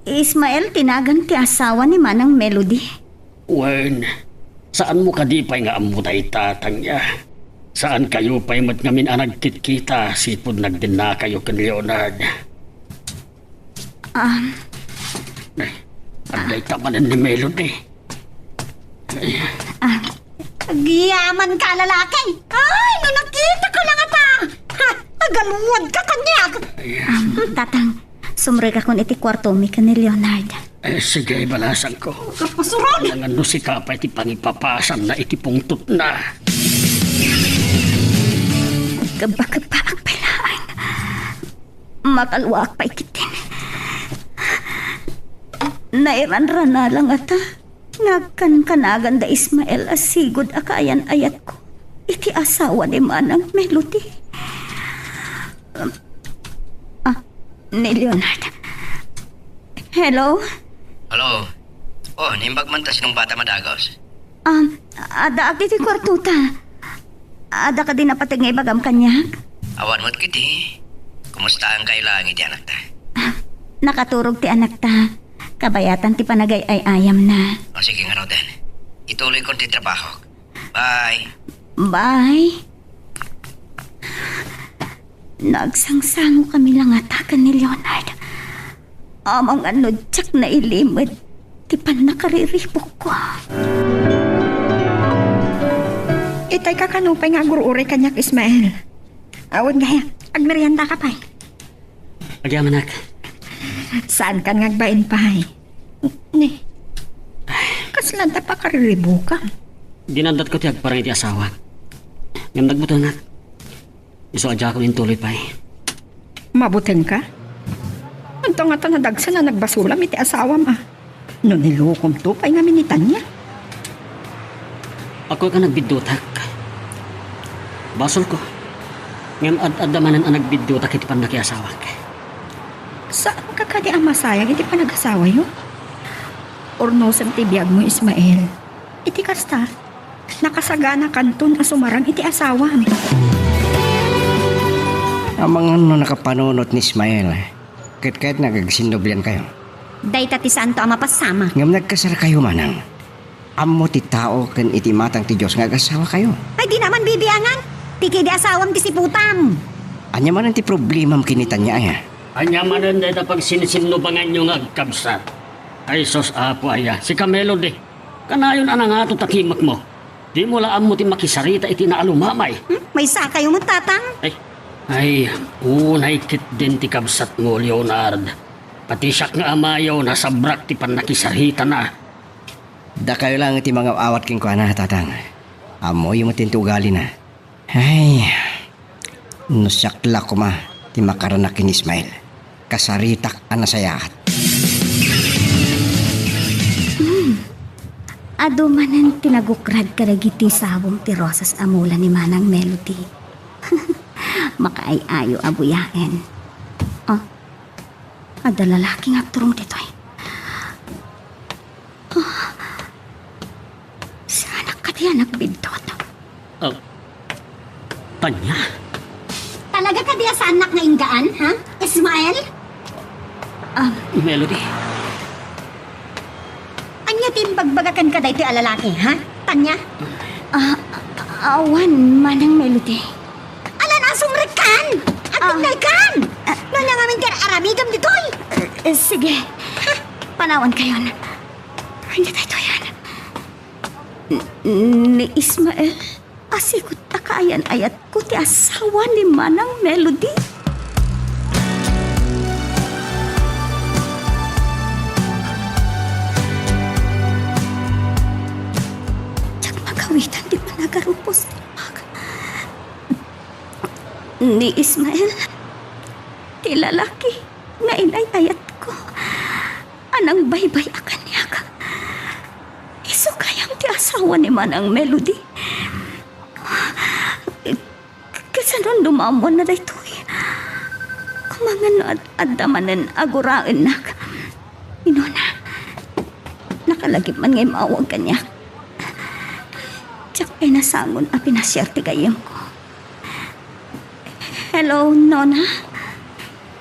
Ismael ti nagan ti asawa ni Manang Melody? Wen, saanmo kadi pay nga ammo dayta, Tanya? Saankayo pay met ngamin a nagkitkita sipud nagdennakayo ken Leonard? Um, Eh, adda ita manen ni Melody. Ah, agyamanka a lalaki! Ay, no nakitaka la ngata! Ha, agalwadka kaniak! Um, Tatang, sumrekakon iti kuartomi ken ni Leonard. Eh, sige, balasangko. Kapasuron! Nangan no sika pay ti pangipapasamna iti pungtotna. Kebba-kebbaak pay laeng. Makaluaak pay ketdin. Nairanrana la ngata nga agkankanaganda Ismael a sigud a kaayan-ayatko iti asawa ni Manang Melody. Ah, ni Leonard. Hello? Hello. Oh, naimbag man ta sinong bata madagos? Um, addaak iti kuartota. Adda kadi napateg nga ibagam kaniak? Awan met kiti. Kumustaankayo laeng iti anakta? Ah, nakaturog ti anakta. Kabayatan ti panagay-ay-ayamna. O, sige ngaruden. Ituloykon ti trabahok. Bye. Bye. Nagsangsangokami la ngata ken ni Leonard. Amangan no diak nailimud ti pannakariribukko. Itay kakano pay nga agur-uray kaniak, Ismael? Awan gaya, agmeriendaka pay. Agyamanak. Saankan nga agbain pay? Ni, kasla adda pakariribukam? Dinaddatko ti agparang iti asawak. Ngem nagbutengak. Isu a diakon intuloy pay. Mabutengka? Anta ngata nadagsen a nagbasolam iti asawam a? No nilokomto pay ngamin ni Tanya? Akoy a nagbiddutak. Basolko. Ngem ad-adda manen a nagbiddutak iti pannakiasawak. Saanka kadi a masayang iti panagasawayo? Urnosem ti biagmo, Ismael. Iti kasta, nakasaganakanton a sumarang iti asawam. Amangan no nakapanunot ni Ismael, ket kayatna nga agsinnubliankayo. Dayta ti saanto a mapasamak. Ngem nagkasarkayo, manang. Ammo ti tao ken iti imatang ti Dios nga agasawakayo. Ay, dina man bibiangan. Ti kidi asawam ti siputam. Ania manen ti problemam ken ni Tanya, aya? Ania manen dayta pagsinsinnubanganyo nga agkabsat? Ay, sus, Apo, aya. Sika, Melody. Kanayon a nangato ta kimekmo. Dimo la ammo ti makisarita iti naalumamay. Hmm? Maysakayo met, Tatang? Ay, ay, unay ketdin ti kabsatmo, Leonard. Pati siak nga amayo, nasabrak ti pannakisaritana. Dakayo laeng ti mangaw-awat kenkuana, Tatang. Ammoyo met ti ugalina. Ay, no siak la koma ti makaranak ken Ismael, kasaritak a nasayaat. Hmm. Adu manen ti nagukrad kadagiti sabong ti rosas a mula ni Manang Melody. makaay-ayo a buyaen. Ah, adda lalaki nga agturong ditoy. Ah, saanak kadi a nagbiddut? Ah, Tanya? Talaga kadi a saannak nga inggaan, ha? Ismael? Ah, Melody. Ania ti imbagbaga kenka daytoy a lalaki, ha? Tanya? Ah, awan, Manang Melody. Ala, nasumrekkan! Ah. Agtignaykan! Ah. No ania ngamin ti ar-aramidem ditoy? Eh, sige. Panawankayon. Ania daytoyen? N-, ni Ismael, a sigud a kaayan-ayatko ti asawa ni Manang Melody. Diak magawitan ti panagarupos ti lubak. Ni Ismael, ti lalaki nga inay-ayatko a nangbaybay-a kaniak. Isu gayam ti asawa ni Manang Melody. Kasano no maammoanna daytoy? Amangan no ad-, adda manen a guraennak. Ni Nona, nakalagip man nga immawag kaniak. Diak pay nasangon a pinasiar ti gayyemko. Hello, Nona?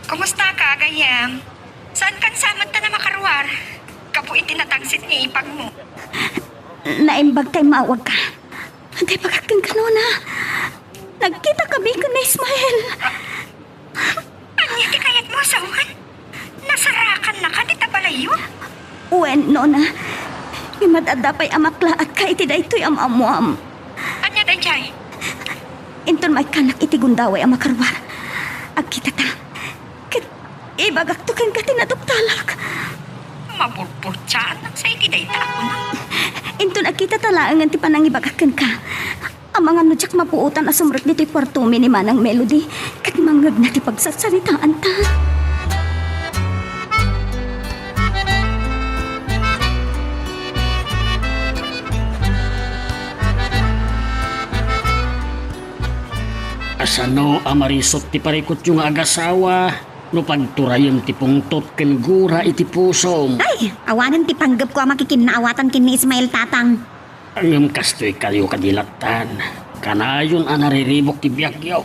Kumusta ka, gayyem? Saan kan sa met ta a makaruar? Gapu iti natangsit nga ipagmo. Naimbag ta immawagka. Ania ti ibagak kenka, Nona? Nagkita kami ken ni Ismael. Ania ti kayatmo a sawen? Nasarakannaka dita balayyo? Wen, Nona. Ngem adda pay a maklaatka iti daytoy a maammoam. Ania daydiay? Inton maikkanak iti gundaway a makaruar, agkitata. Ket ibagakto kenka ti naduktalak. Maburburtiaannak sa iti dayta a kunam. Inton agkitata laengen ti panangibagak kenka. Amangan no diak mapuotan a sumrek ditoy kuartomi ni Manang Melody, ket mangngegna ti pagsarsaritaanta. Asano a marisut ti parikutyo nga agasawa no pagturayem ti pungtot ken gura iti pusom? Ay, awanen ti panggepko a makikinnaawatan ken ni Ismael, Tatang. Ngem kastoy kayo kadi lattan. Kanayon a nariribuk ti biagyo.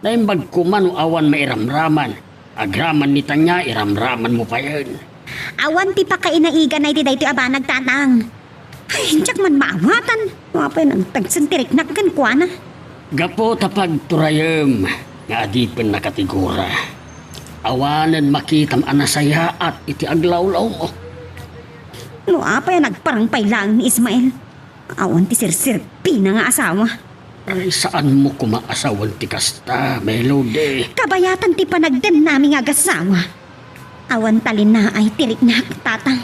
Naimbag koma no awan mairamraman. Agraman ni Tanya, iramramanmo payen. Awan ti pakainaiganay ti daytoy a banag, Tatang. Ay, diak man maawatan. Apay nagtagsen ti riknak kenkuana. Gapu ta pagturayem nga adipennaka ti gura. Awanen makitam a nasayaat iti aglawlawmo. No apay a nagparang pay laeng ni Ismael, awan ti serserbina nga asawa. Ay, saanmo koma a sawen ti kasta, Melody. Kabayatan ti panagdennami nga agasawa. Awan talinaay ti riknak, Tatang.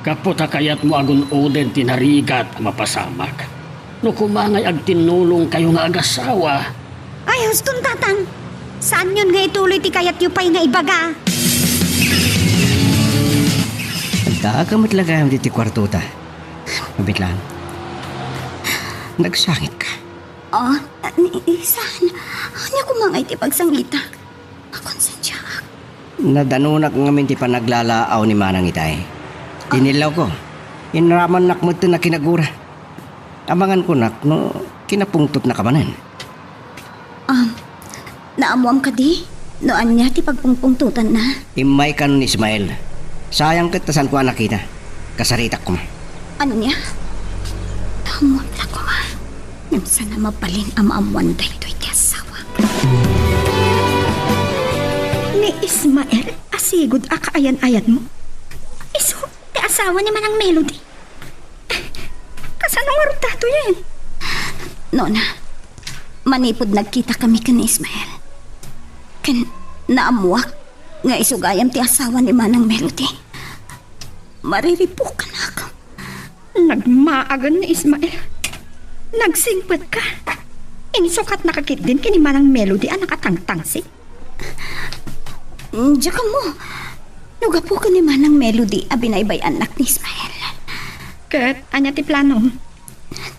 Gapu ta kayatmo a gun-oden ti narigat a mapasamak. No koma ngay agtinnulongkayo nga agasawa. Ay, huston, Tatang. Saanyon nga ituloy ti kayatyo pay nga ibaga. Addaaka met la gayam ditoy kuartota. Mabitlaan. Nagsangitka. Ah, ni, ni, saan? Ania koma ngay ti pagsangitak? Makonsensiaak. Nadanonak ngamin ti panaglalaaw ni Manang itay. Ah. Inillawko. Inramannak metten a kinagura. Amangan kunak no kinapungtotnaka manen. Um, naammoam kadi no ania ti pagpungpungtotanna? Immay kano ni Ismael. Sayang ket ta saanko a nakita. Kasaritak koma. Ania? Naammoam la koma. Ngem saan a mabalin a maammoan daytoy ti asawa. Ni Ismael a sigud a kaayan-ayatmo? Isu ti asawa ni Manang Melody? Kasano ngarud daytoyen? Nona, manipud nagkita kami ken ni Ismael, ken naammoak nga isu gayam ti asawa ni Manang Melody, mariribukanak. Nagmaagen ni Ismael. Nagsingpetka. Insukatnaka ketdin ken ni Manang Melody a nakatangtangsit. Diak ammo no gapu ken ni Manang Melody a binaybay-annak ni Ismael. Ket ania ti planom?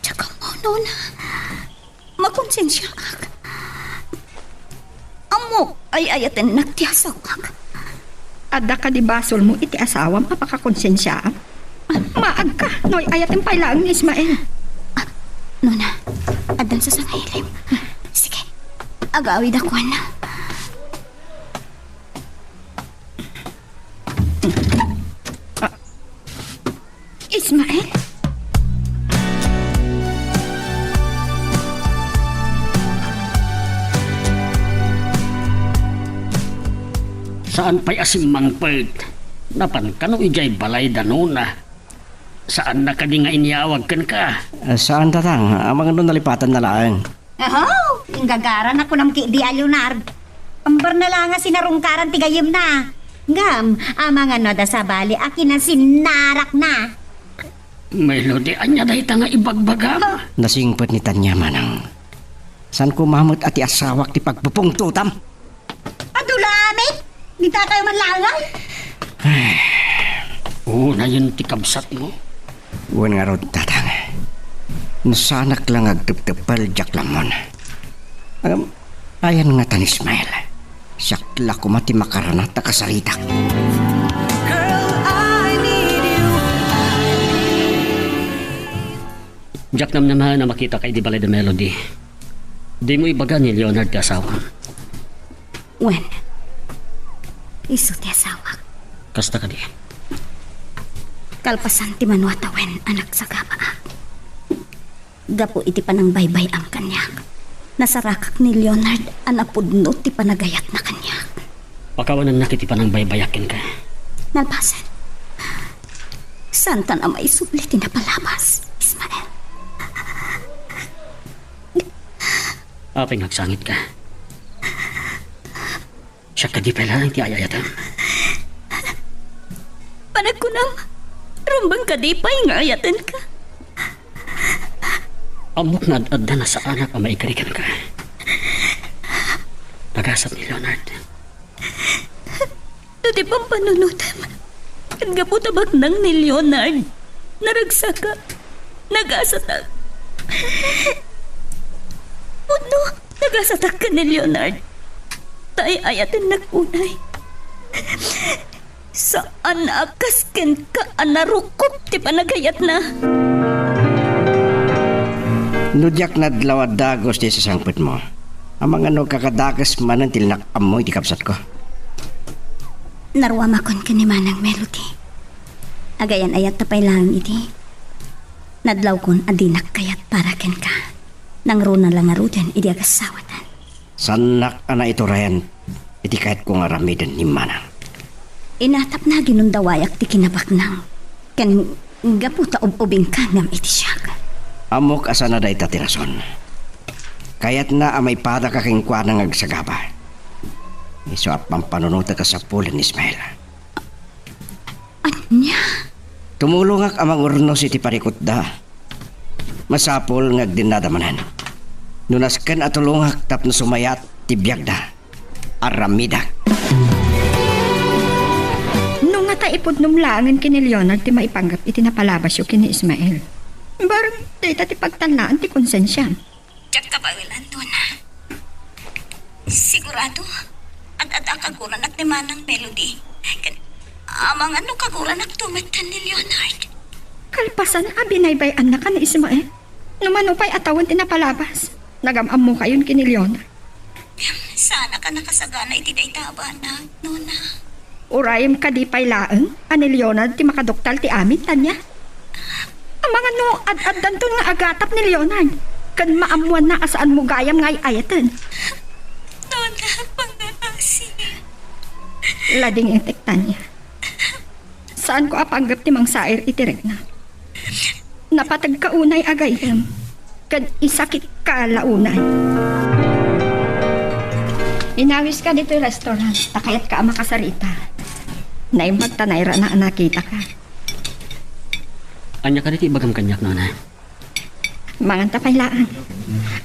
Diak ammo, Nona. Makonsensiaak. Oh, ay-ayatennak ti asawak. Adda kadi basolmo iti asawam a pakakonsensiaam? Maagka no ay-ayaten pay laeng ni Ismael. Ah, Nona, addan sa sangailem. Sige, agawid a kuan. Ah, Ismael? Saan pay a simmangpet? Napan kano idiay balay da Nona? Saanna kadi nga inyawag kenka? Ah, saan, Tatang. Amangan no nalipatanna laeng. Aho, inggagara na kunam ki di a Leonard. Amber na la nga sinarungkaran ti gayyemna. Ngem, amangan no adda sabali a kinasinarakna. Melody, ania dayta nga ibagbagam? Nasingpet ni Tania, Manang. Saan koma met a ti asawak ti pagpupungtotam? Adu la amin? Dita kayo man laeng? Unayen ti kabsatmo. Wen ngarud, Tatang. No saanak la nga agtepteppel, diak la ammon. Ngem, ayan ngata ni Ismael? Siak la koma ti makaranat a kasaritak. Diak namnamaen a makitaka idi balay da Melody. Dimo ibaga ni Leonard ti asawam. Wen, isu ti asawak. Kasta kadi? Kalpasan ti mano a tawen a nagsagabaak. Gapu iti panangbaybay-am kaniak, nasarakak ni Leonard a napudno ti panagayatna kaniak. Pakawanennak iti panangbaybayak kenka. Nalpasen. Saantan a maisubli ti napalabas, Ismael. Apay nga agsangitka? Siak kadi pay laeng ti ay-ayatem? Panagkunam, rumbeng kadi pay nga ayatenka? Ammok nga ad-adda na saanak a maikari kenka. Nagasat ni Leonard. No ti pampanunotem, ket gapu ta baknang ni Leonard, naragsakak, nagasatak. Pudno, nagasatak ken ni Leonard. Ta ay-ayatennak unay. Saan a kas kenka a narukop ti panagayatna. No diak nadlaw a dagus ti sasangpetmo, amangan no kakadakes manen ti linnak-ammo iti kabsatko. Naruamakon ken ni Manang Melody. Agayan-ayatta pay laeng iti nadlawkon a dinak kayat para kenka. Nangruna la ngaruden idi agassawaten. Saannak a naiturayan iti kayatko nga aramiden ni Manang. Inatapna a ginundawayak ti kinabaknang, ken gapu ta ub-ubingka ngem iti siak. Ammok a saan a dayta ti rason. Kayatna a maipadaka kenkuana nga agsagaba. Isu a pampanunotek a sapulen ni Ismael. Ania? Tumulongak a mangurnos iti parikutda. Masapul nga agdennada manen. No nasken a tulongak tapno sumayat ti biagda, aramidak. No ngata ipudnom laengen ken ni Leonard ti maipanggep iti napalabasyo ken ni Ismael, bareng dayta ti pagtalnaan ti konsensiam. Diak kabaelan, Nona. Sigurado, ad-adda kaguranak ni Manang Melody. Ken, amangan no kaguranak to met ken ni Leonard. Kalpasan a binaybay-annaka ni Ismael, no mano pay a tawen ti napalabas, nagam-ammokayon ken ni Leonard. Saanak a nakasagana iti dayta a banag, Nona. Urayem kadi pay laeng a ni Leonard ti makaduktal ti amin, Tania? Amangan no ad-addanton nga agatap ni Leonard ken maammoanna a saanmo gayam nga ay-ayaten. Nona, pangaasi. Ladingetek, Tania. Saanko a panggep ti mangsair iti rikna. Napategka unay a gayyem, ket isakitka la unay. Inawiska ditoy restaurant, ta kayatka a makasarita. Naimbag ta nairana a nakitaka. Ania kadi ti ibagam kaniak, Nona? Manganta pay laeng.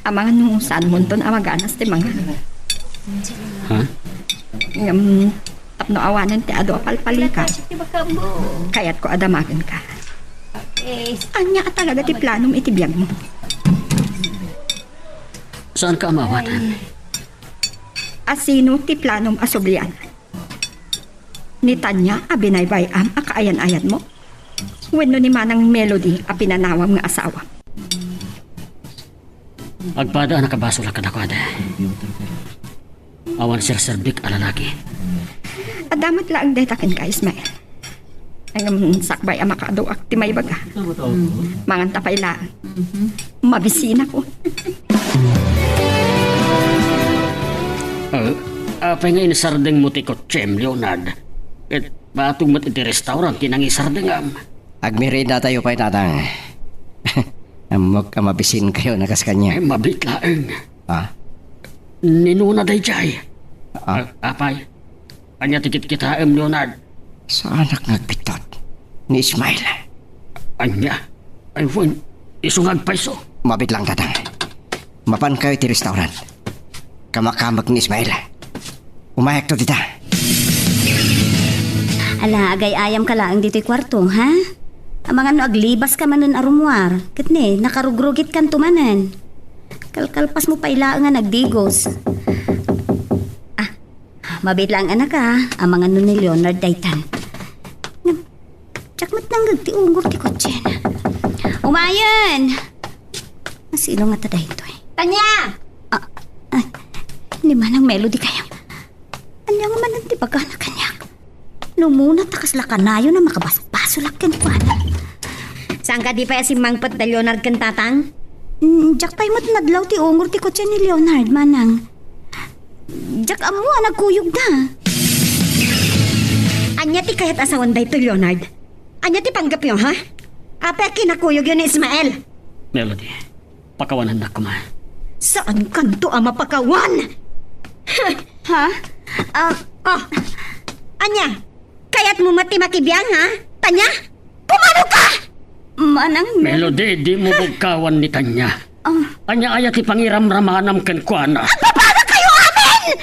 Amangan no saanmonton a maganas ti mangan. Ha? Ngem, tapno awanen ti adu a palpalikas, kayatko a damagenka. Ania a talaga ti planom iti biagmo? Saanka a maawanan? Asino ti planom a sublian? Ni Tanya a binaybay-am a kaayan-ayanmo? Wenno ni Manang Melody a pinanawam nga asawam? Agpada a nakabasolak kadakuada. Awan serserbik a lalaki. Adda met laeng dayta kenka, Ismael. Ngem sakbay a makaduak ti maibaga. Manganta pay laeng. Mabisinakon. Ah, apay nga insardengmo ti kotsem, Leonard? Ket batok met iti restaurant ti nangisardengam. Agmeriendatayo pay, Tatang. Ammok a mabisinkayo a kas kaniak. Ay, mabiit laeng. Ah? Ni Nona daydiay. Ah? Ah, apay? Ania ti kitkitaem, Leonard? Saanak nga agbitot ni Ismael. Ania? Ay, wen, isu nga agpayso. Mabiit laeng, Tatang. Mapankayo iti restaurant. Kamakamek ni Ismael. Umayakto dita. Ala, agay-ayamka laeng ditoy kuarto, ha? Amangan no aglibaska manen a rummuar, ket ne, nakarugrugitkanto manen. Kalkalpasmo pay laeng a nagdigos. Ah, mabiit laeng, anak, a, amangan no ni Leonard daytan. Ngem, diak met nangngeg ti ungor ti kotsena. Umayen! Asino ngata daytoy? Tanya! Ah, ay, ni Manang Melody kayam. Ania nga manen ti bagana kaniak? No umuna ta kasla kanayon a makabasbasolak kenkuana. Saan kadi pay a simmangpet da Leonard ken Tatang? Mm, diak pay met nadlaw ti ungor ti kotse ni Leonard, Manang. Diak ammo a nagkuyogda. Ania ti kayat a sawen daytoy, Leonard? Ania ti panggepyo, ha? Apay a kinakuyogyo ni Ismael? Melody, pakawanennak koma. Saankanto a mapakawan? Ha? Ah, oh. Ania? Kayatmo met ti makibiang, ha? Tanya? Pumanoka! Manang Mel- Melody, dimo bugkawan ni Tanya. Ah. Ania aya ti pangiramramanam kenkuana? Agpapanakayo amin!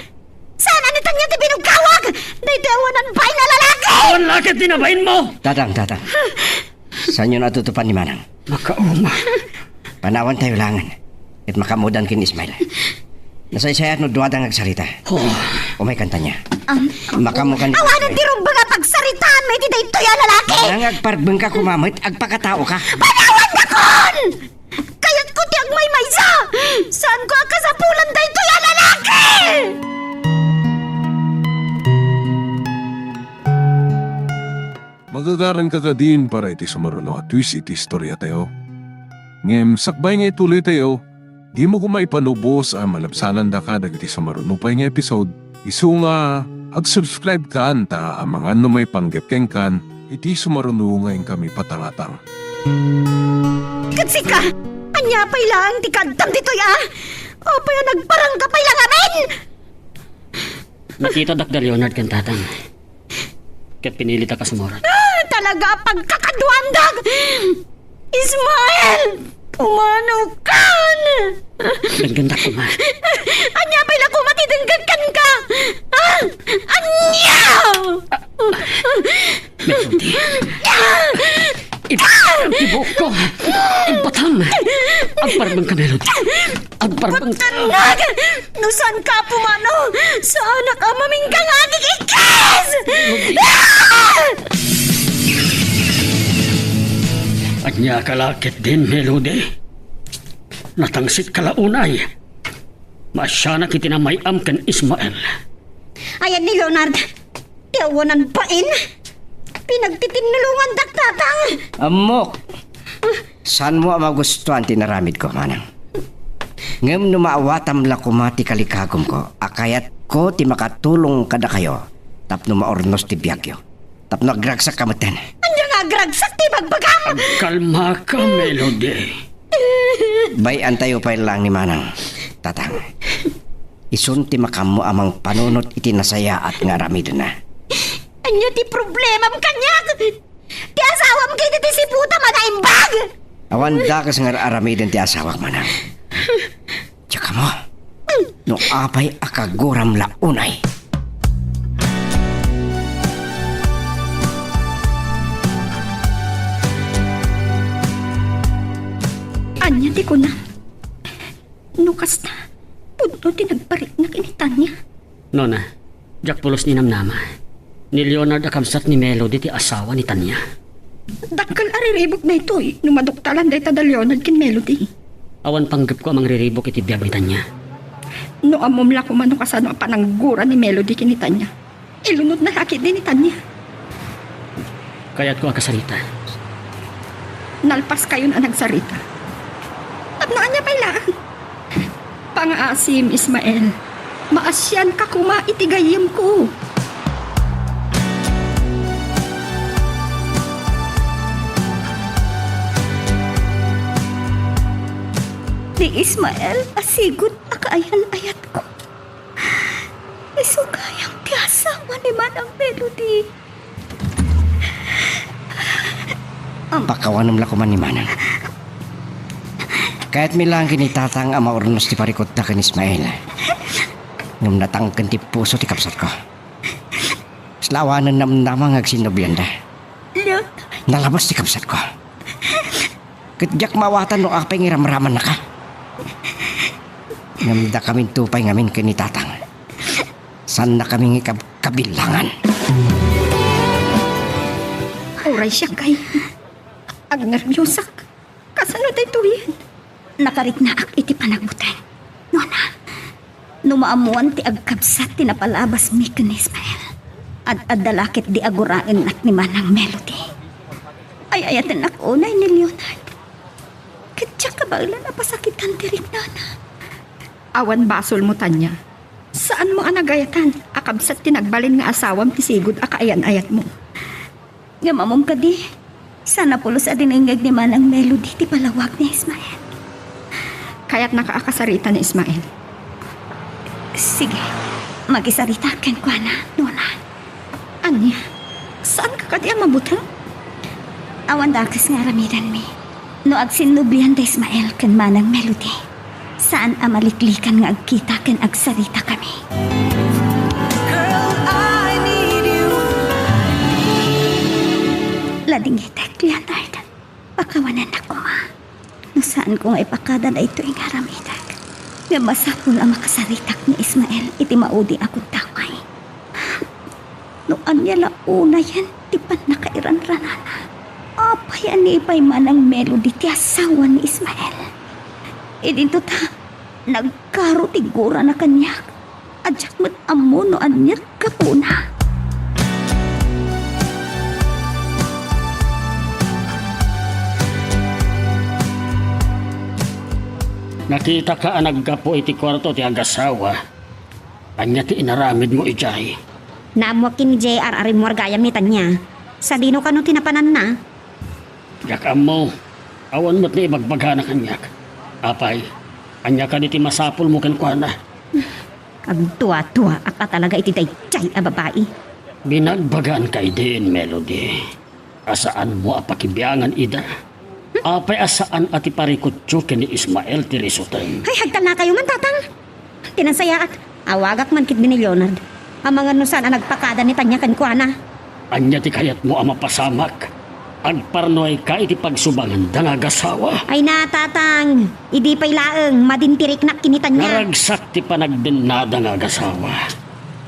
Saan a ni Tanya ti binugkawak? Daytoy awanan bain a lalaki! Awan la ket ti nabainmo! Tatang, Tatang. Saanyo natutupan ni Manang? Makauma. Panawantayo laengen. Ket makaammodan ken Ismael. Nasaysayat no duada nga agsarita. Oh. Umaykan, Tanya. Am, makaammokan. Awanen ti rumbeng a pagsaritaanmo iti daytoy a lalaki! Nangagparbengka koma met, agpakataoka. Panawannakon! Kayatko ti agmaymaysa! Saanko a kasapulan daytoy a lalaki! Magagaranka kadin para iti sumaruno a twist iti istoriatayo. Ngem sakbay nga ituloytayo, dimo koma ipanubos a malabsanandaka dagiti sumaruno pay nga episode. Isu nga, ag-subscribe kan ta amangan no maipanggep kenkan iti sumaruno nga inkami patangatang. Ket sika, ania pay laeng ti kaaddam ditoy a? Apay a nagparangka pay la ngamin? Nakitadak da Leonard ken Tatang. Ket pinilitak a sumurat. Ah, talaga a pagkakaduandak! Ismael! Pumanokan! Denggendak koma. Ania pay la koma ti denggek kenka? Ah! Ania? Melody. Ib-, ibuokko. Ibbatam. Agparbengka, Melody. Agparbengka. Kuttennag! No saanka a pumano, saanak a mamingga nga agikikis! Ah! Ania ka la ketdin, Melody? Natangsitka la unay. Maasianak iti namay-am ken Ismael. Ayan ni Leonard. Ti awanan bain. Pinagtitinnulongandak, Tatang. Ammok. Saanmo a magustuan ti inaramidko, Manang. Ngem no maawatam la koma ti kalikagumko a kayatko ti makatulong kadakayo tapno maurnos ti biagyo, tapno agragsakka metten. Ania nga agragsak ti ibagbagam? Agkalmaka, Melody. Bay-antayo pay laeng ni Manang, Tatang. Isun ti makaammo a mangpanunot iti nasayaat nga aramidenna. Ania ti problemam kaniak? Ti asawam ketdi ti siputam a naimbag! Awan dakes nga ar-aramiden ti asawak, Manang. Diak ammo no apay a kaguram la unay. Ania ti kunam? No kasta, pudno ti nagpariknak ken ni Tanya. Nona, diak pulos ninamnama. Ni Leonard a kabsat ni Melody ti asawa ni Tanya. Dakkel a riribuk daytoy no maduktalan dayta da Leonard ken Melody. Awan panggepko a mangriribuk iti biag ni Tanya. No ammom la koma no kasano a pananggura ni Melody ken ni Tanya, ilunodna la ketdi ni Tanya. Kayatko a kasarita. Nalpaskayon a nagsarita. Tapno ania pay laeng? Pangaasim, Ismael. Maasianka koma iti gayyemko. Ni Ismael a sigud a kaayan-ayatko. Isu gayam ti asawa ni Manang Melody. Am- Pakawanem la koma ni Manang. Kayatmi laeng ken ni Tatang a maurnos ti parikutda ken Ismael. Ngem natangken ti puso ti kabsatko. Kasla awanen namnama nga agsinnublianda. Leon. Nalabas ti kabsatko. Ket diak maawatan no apay nga iramramannaka. Ngem dakaminto pay ngamin ken ni Tatang. Saannakami nga ikab-, kabilangan. Uray siak kay agnerbiusak. Kasano daytoyen? Nakariknaak iti panagbuteng. Nona, no maammoan ti agkabsat ti napalabasmi ken ni Ismael, ad-adda la ketdi a guraennak ni Manang Melody. Ay-ayatennak unay ni Leonard. Ket diak kabaelan a pasakitan ti riknana. Awan basolmo, Tanya. Saanmo a nagayatan a kabsat ti nagbalin nga asawam ti sigud a kaayan-ayatmo. Ngem ammom kadi, saan a pulos a dinengngeg ni Manang Melody ti palawag ni Ismael. Kayatnaka a kasarita ni Ismael. Sige, makisarita kenkuana, nona. Ania? Saanka kadi a mabuteng? Awan dakes nga aramidenmi. No agsinnublian da Ismael ken Manang Melody, saan a maliklikan nga agkita ken agsaritakami. Girl, I need you. Ladingitek, Leonard. Pakawanennak koma. No saanko nga ipakada daytoy nga aramidek, ngem masapul a makasaritak ni Ismael iti maudi a gundaway. No ania la unayen ti pannakairanranana. Apay a ni pay Manang Melody ti asawa ni Ismael? Idinto ta, nagkaro ti gurana kaniak. A diak met ammo no ania ti gapuna. Nakitaka a naggapu iti kuarto ti agasawa. Ania ti inaramidmo idiay? Naammoak ken ni J R a rimmuar gayam ni Tanya. Sadino kano ti napananna? Diak ammo. Awan met naibagbagana kaniak. Apay, ania kadi ti masapulmo kenkuana? Agduaduaak a talaga iti daydiay a babai. Binagbaganka idin, Melody. A saanmo a pakibiangan ida. Apay a saan a ti parikutyo ken ni Ismael ti risuten? Ay, agtalnakayo man, Tatang. Ti nasayaat, awagak man ketdi ni Leonard. Amangan no saan a nagpakada ni Tanya kenkuana. Ania ti kayatmo a mapasamak? Agparnuayka iti pagsubanganda nga agasawa? Ay na, Tatang. Idi pay laeng, madin ti riknak ken ni Tanya. Naragsak ti panagdennada nga agasawa.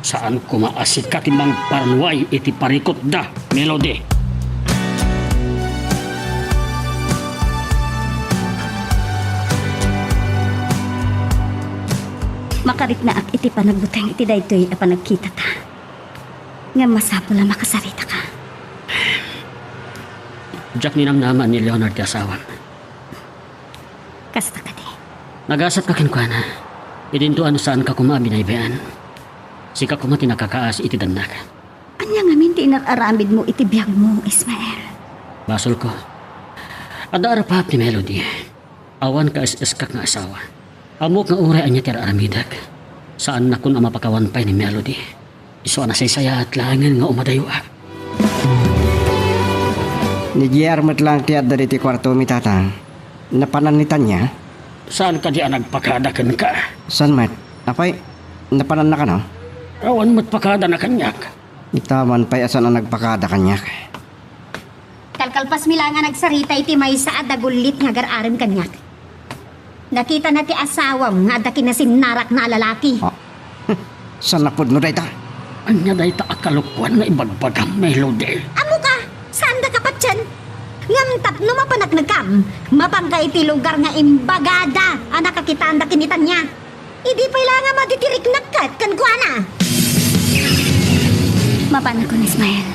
Saan koma a sika ti mangparnuay iti parikutda, Melody. Makariknaak iti panagbuteng iti daytoy a panagkitata. Ngem masapul a makasaritaka. Diak ninamnama ni Leonard ti asawam. Kasta kadi? Nagasatka kenkuana. Idinto a no saanka koma a binaybay-an. Sika koma ti nakakaasi iti dannak. Ania ngamin ti inar-aramidmo iti biagmo, Ismael? Basolko. Adda arapaap ni Melody. Awan kaes-eskak nga asawa. Ammok nga uray ania ti ar-aramidek, saannakon a mapakawan pay ni Melody. Isu a nasaysayaat laengen nga umadayoak. Ni J R met laeng ti adda ditoy kuartomi, Tatang. Napanan ni Tanya? Saan kadi a nagpakada kenka? Saan met? Apay, napananna kano? Awan met pakadana kaniak. Itaman pay a saan a nagpakada kaniak. Kalkalpasmi laeng a nagsarita iti maysa a dagullit nga agar-arem kaniak. Nakitana ti asawam nga adda kinasinnarana a lalaki. Ah. Saan a pudno dayta? Ania dayta a kalokoan nga ibagbagam, Melody? Ammoka, saandaka patien. Ngem tapno mapanagnekam, mapanka iti lugar nga imbagada a nakakitaanda ken ni Tania. Idi pay la nga maditiriknak ket kenkuana. Mapanakon, Ismael.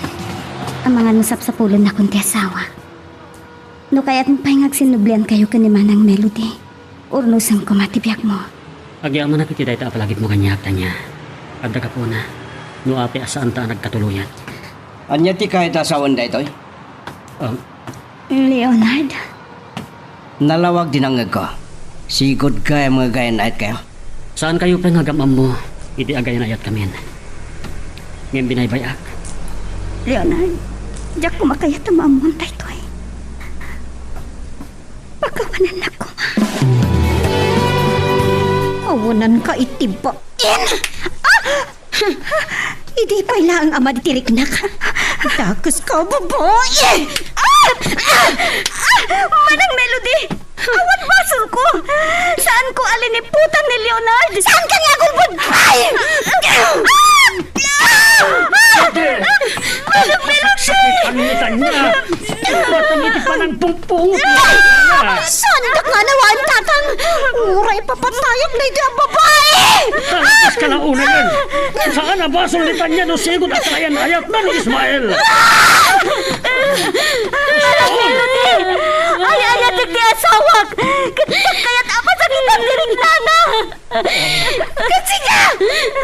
Amangan no sapsapulennakon ti asawa. No kayatmo pay nga agsinnubliankayo ken ni Manang Melody, urnosen koma ti biagmo. Agyamanak iti dayta a palagipmo kaniak, Tania. Adda gapuna, no apay a saanta a nagkatuloyan. Ania ti kayat a sawen daytoy? Um, Leonard? Nalawag ti nangngegko. Sigud gayam nga agayan-ayatkayo. Saankayo pay nga agam-ammo iti agayan-ayatkamin. Ngem binaybay-ak. Leonard, diak koma kayat a maammoan daytoy. Pakawanennak koma. Awananka iti bain! Ah! Idi pay laeng a maditiriknak. Dakeska, babai! Ah! Ah! Ah! Manang Melody! Awan basolko! Saanko a liniputan ni Leonard! Saanka nga agulbod? Ay! Ah! Ah! Manang Melody! Sakitan ni Tania! Matang iti panangpungpung! Ay! Saandak nga nawan, Tatang! Uray papatayak daydi a babai! Talagas ka la unayen! Saan a basol ni Tania no sigud a kaayan-ayatna ni Ismael? Ay, ay, ay, ti asawak! Ket kayat a pasakitan ti riknana! Ket sika!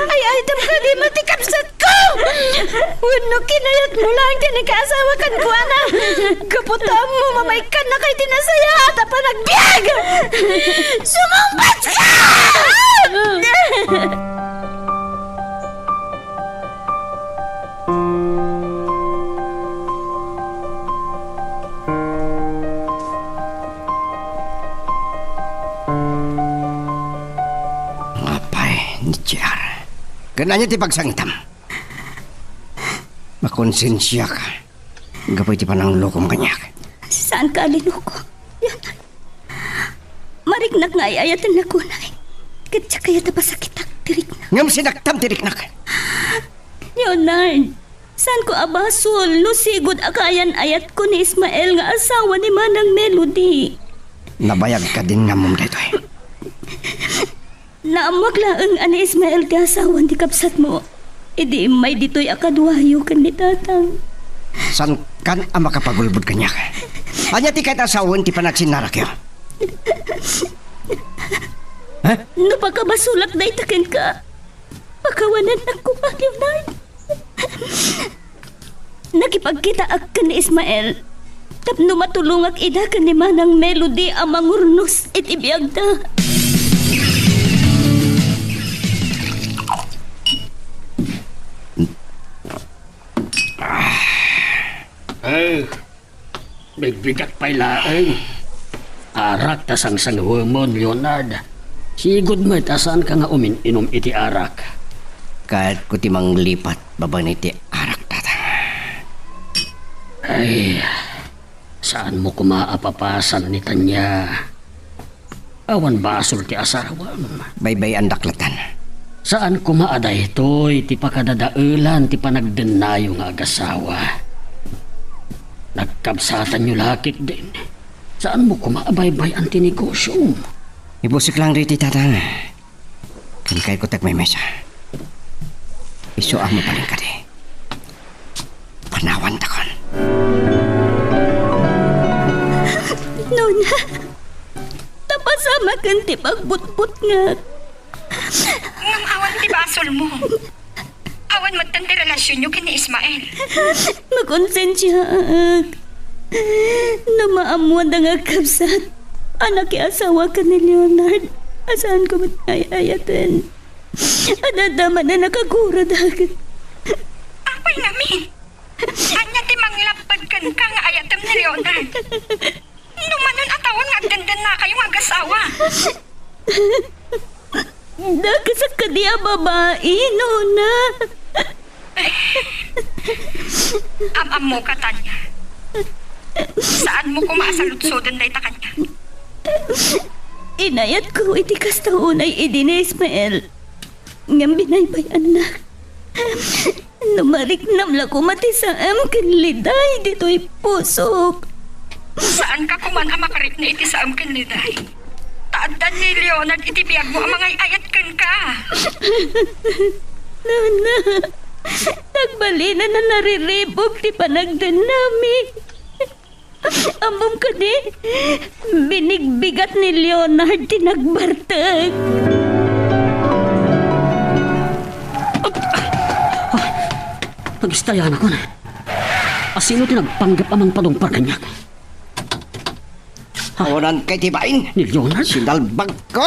Ay-ayatem kadi met ti kabsatko! Wenno kinayatmo laeng ti nagkaasawa kenkuana? Gapu ta ammo mamaykannaka iti nasayaat a panagbiag! Sumungbatka! Apay, ni J R. Ken ania ti pagsangitam? Makonsensiak gapu iti pananglokom kaniak. Saanka a linoko, Leonard. Mariknak nga ay-ayatennak unay. Ket diak kayat a pasakitak ti rikna. Ngem sinaktam ti riknak. Leonard, saanko a basol no sigud a kaayan-ayatko ni Ismael nga asawa ni Manang Melody. Nabayag kadin nga ammom daytoy. Naammoak laeng a ni Ismael ti asawan ti kabsatmo idi immay ditoy a kaduayo ken ni Tatang. Saankan a makapagulbod kaniak. Ania ti kayat a sawen ti panagsinnarakyo? Ha? No pakabasolak dayta kenka, pakawanennak koma, Leonard. Nakipagkitaak ken ni Ismael tapno matulongak ida ken ni Manang Melody a mangurnos iti biagda. Eh, Bigbigak pay laeng. Arak ta sangsangwemon, Leonard. Sigud met a saanka nga umin-inom iti arak. Kayatko ti manglipat babaen iti arak, Tatang. Ay, saanmo koma a papasan ni Tania. Awan basol ti asawam. Baybay-andak latta. Saan koma a daytoy ti pakadadaelan ti panagdennayo nga agasawa. Nagkabsatanyo la ketdin. Saanmo koma a baybay-an ti negosyom. Ibusek lang ditoy, Tatang. Ken kayatko ti agmaymaysa. Isu a mabalin kadi. Panawantakon. Nona, ta pasamaken ti pagbutbutngak. Ngem awan ti basolmo. Awan metten ti relasionyo ken ni Ismael. Makonsensiaak. No maammoanda nga agkabsat a nakiasawakan ni Leonard, a saanko met nga ay-ayaten. Adda manen a nakagurodak. Apay ngamin? Ania ti manglapped kenka nga ayatem ni Leonard? No manen a tawen nga agdendennakayo nga agasawa. Dakesak kadi a babai, nona. Am-ammoka, Tania. Saanmo koma a saludsoden dayta kaniak. Inayatko iti kasta unay idi ni Ismael. Ngem binaybay-annak. No mariknam la koma ti saem ken Liday ditoy pusok. Saanka koman a makarikna iti saem ken Liday. Ta adda ni Leonard iti biagmo a mangay-ayat kenka. Nana, nagbalinen a nariribuk ti panagdennami. Ammom kadi, binigbigat ni Leonard ti nagbartek. Nagistayanakon. Asino ti nagpanggep a mangpadungpar kaniak? Awanan kay ti bain. Ni Leonard? Sinalbag ko!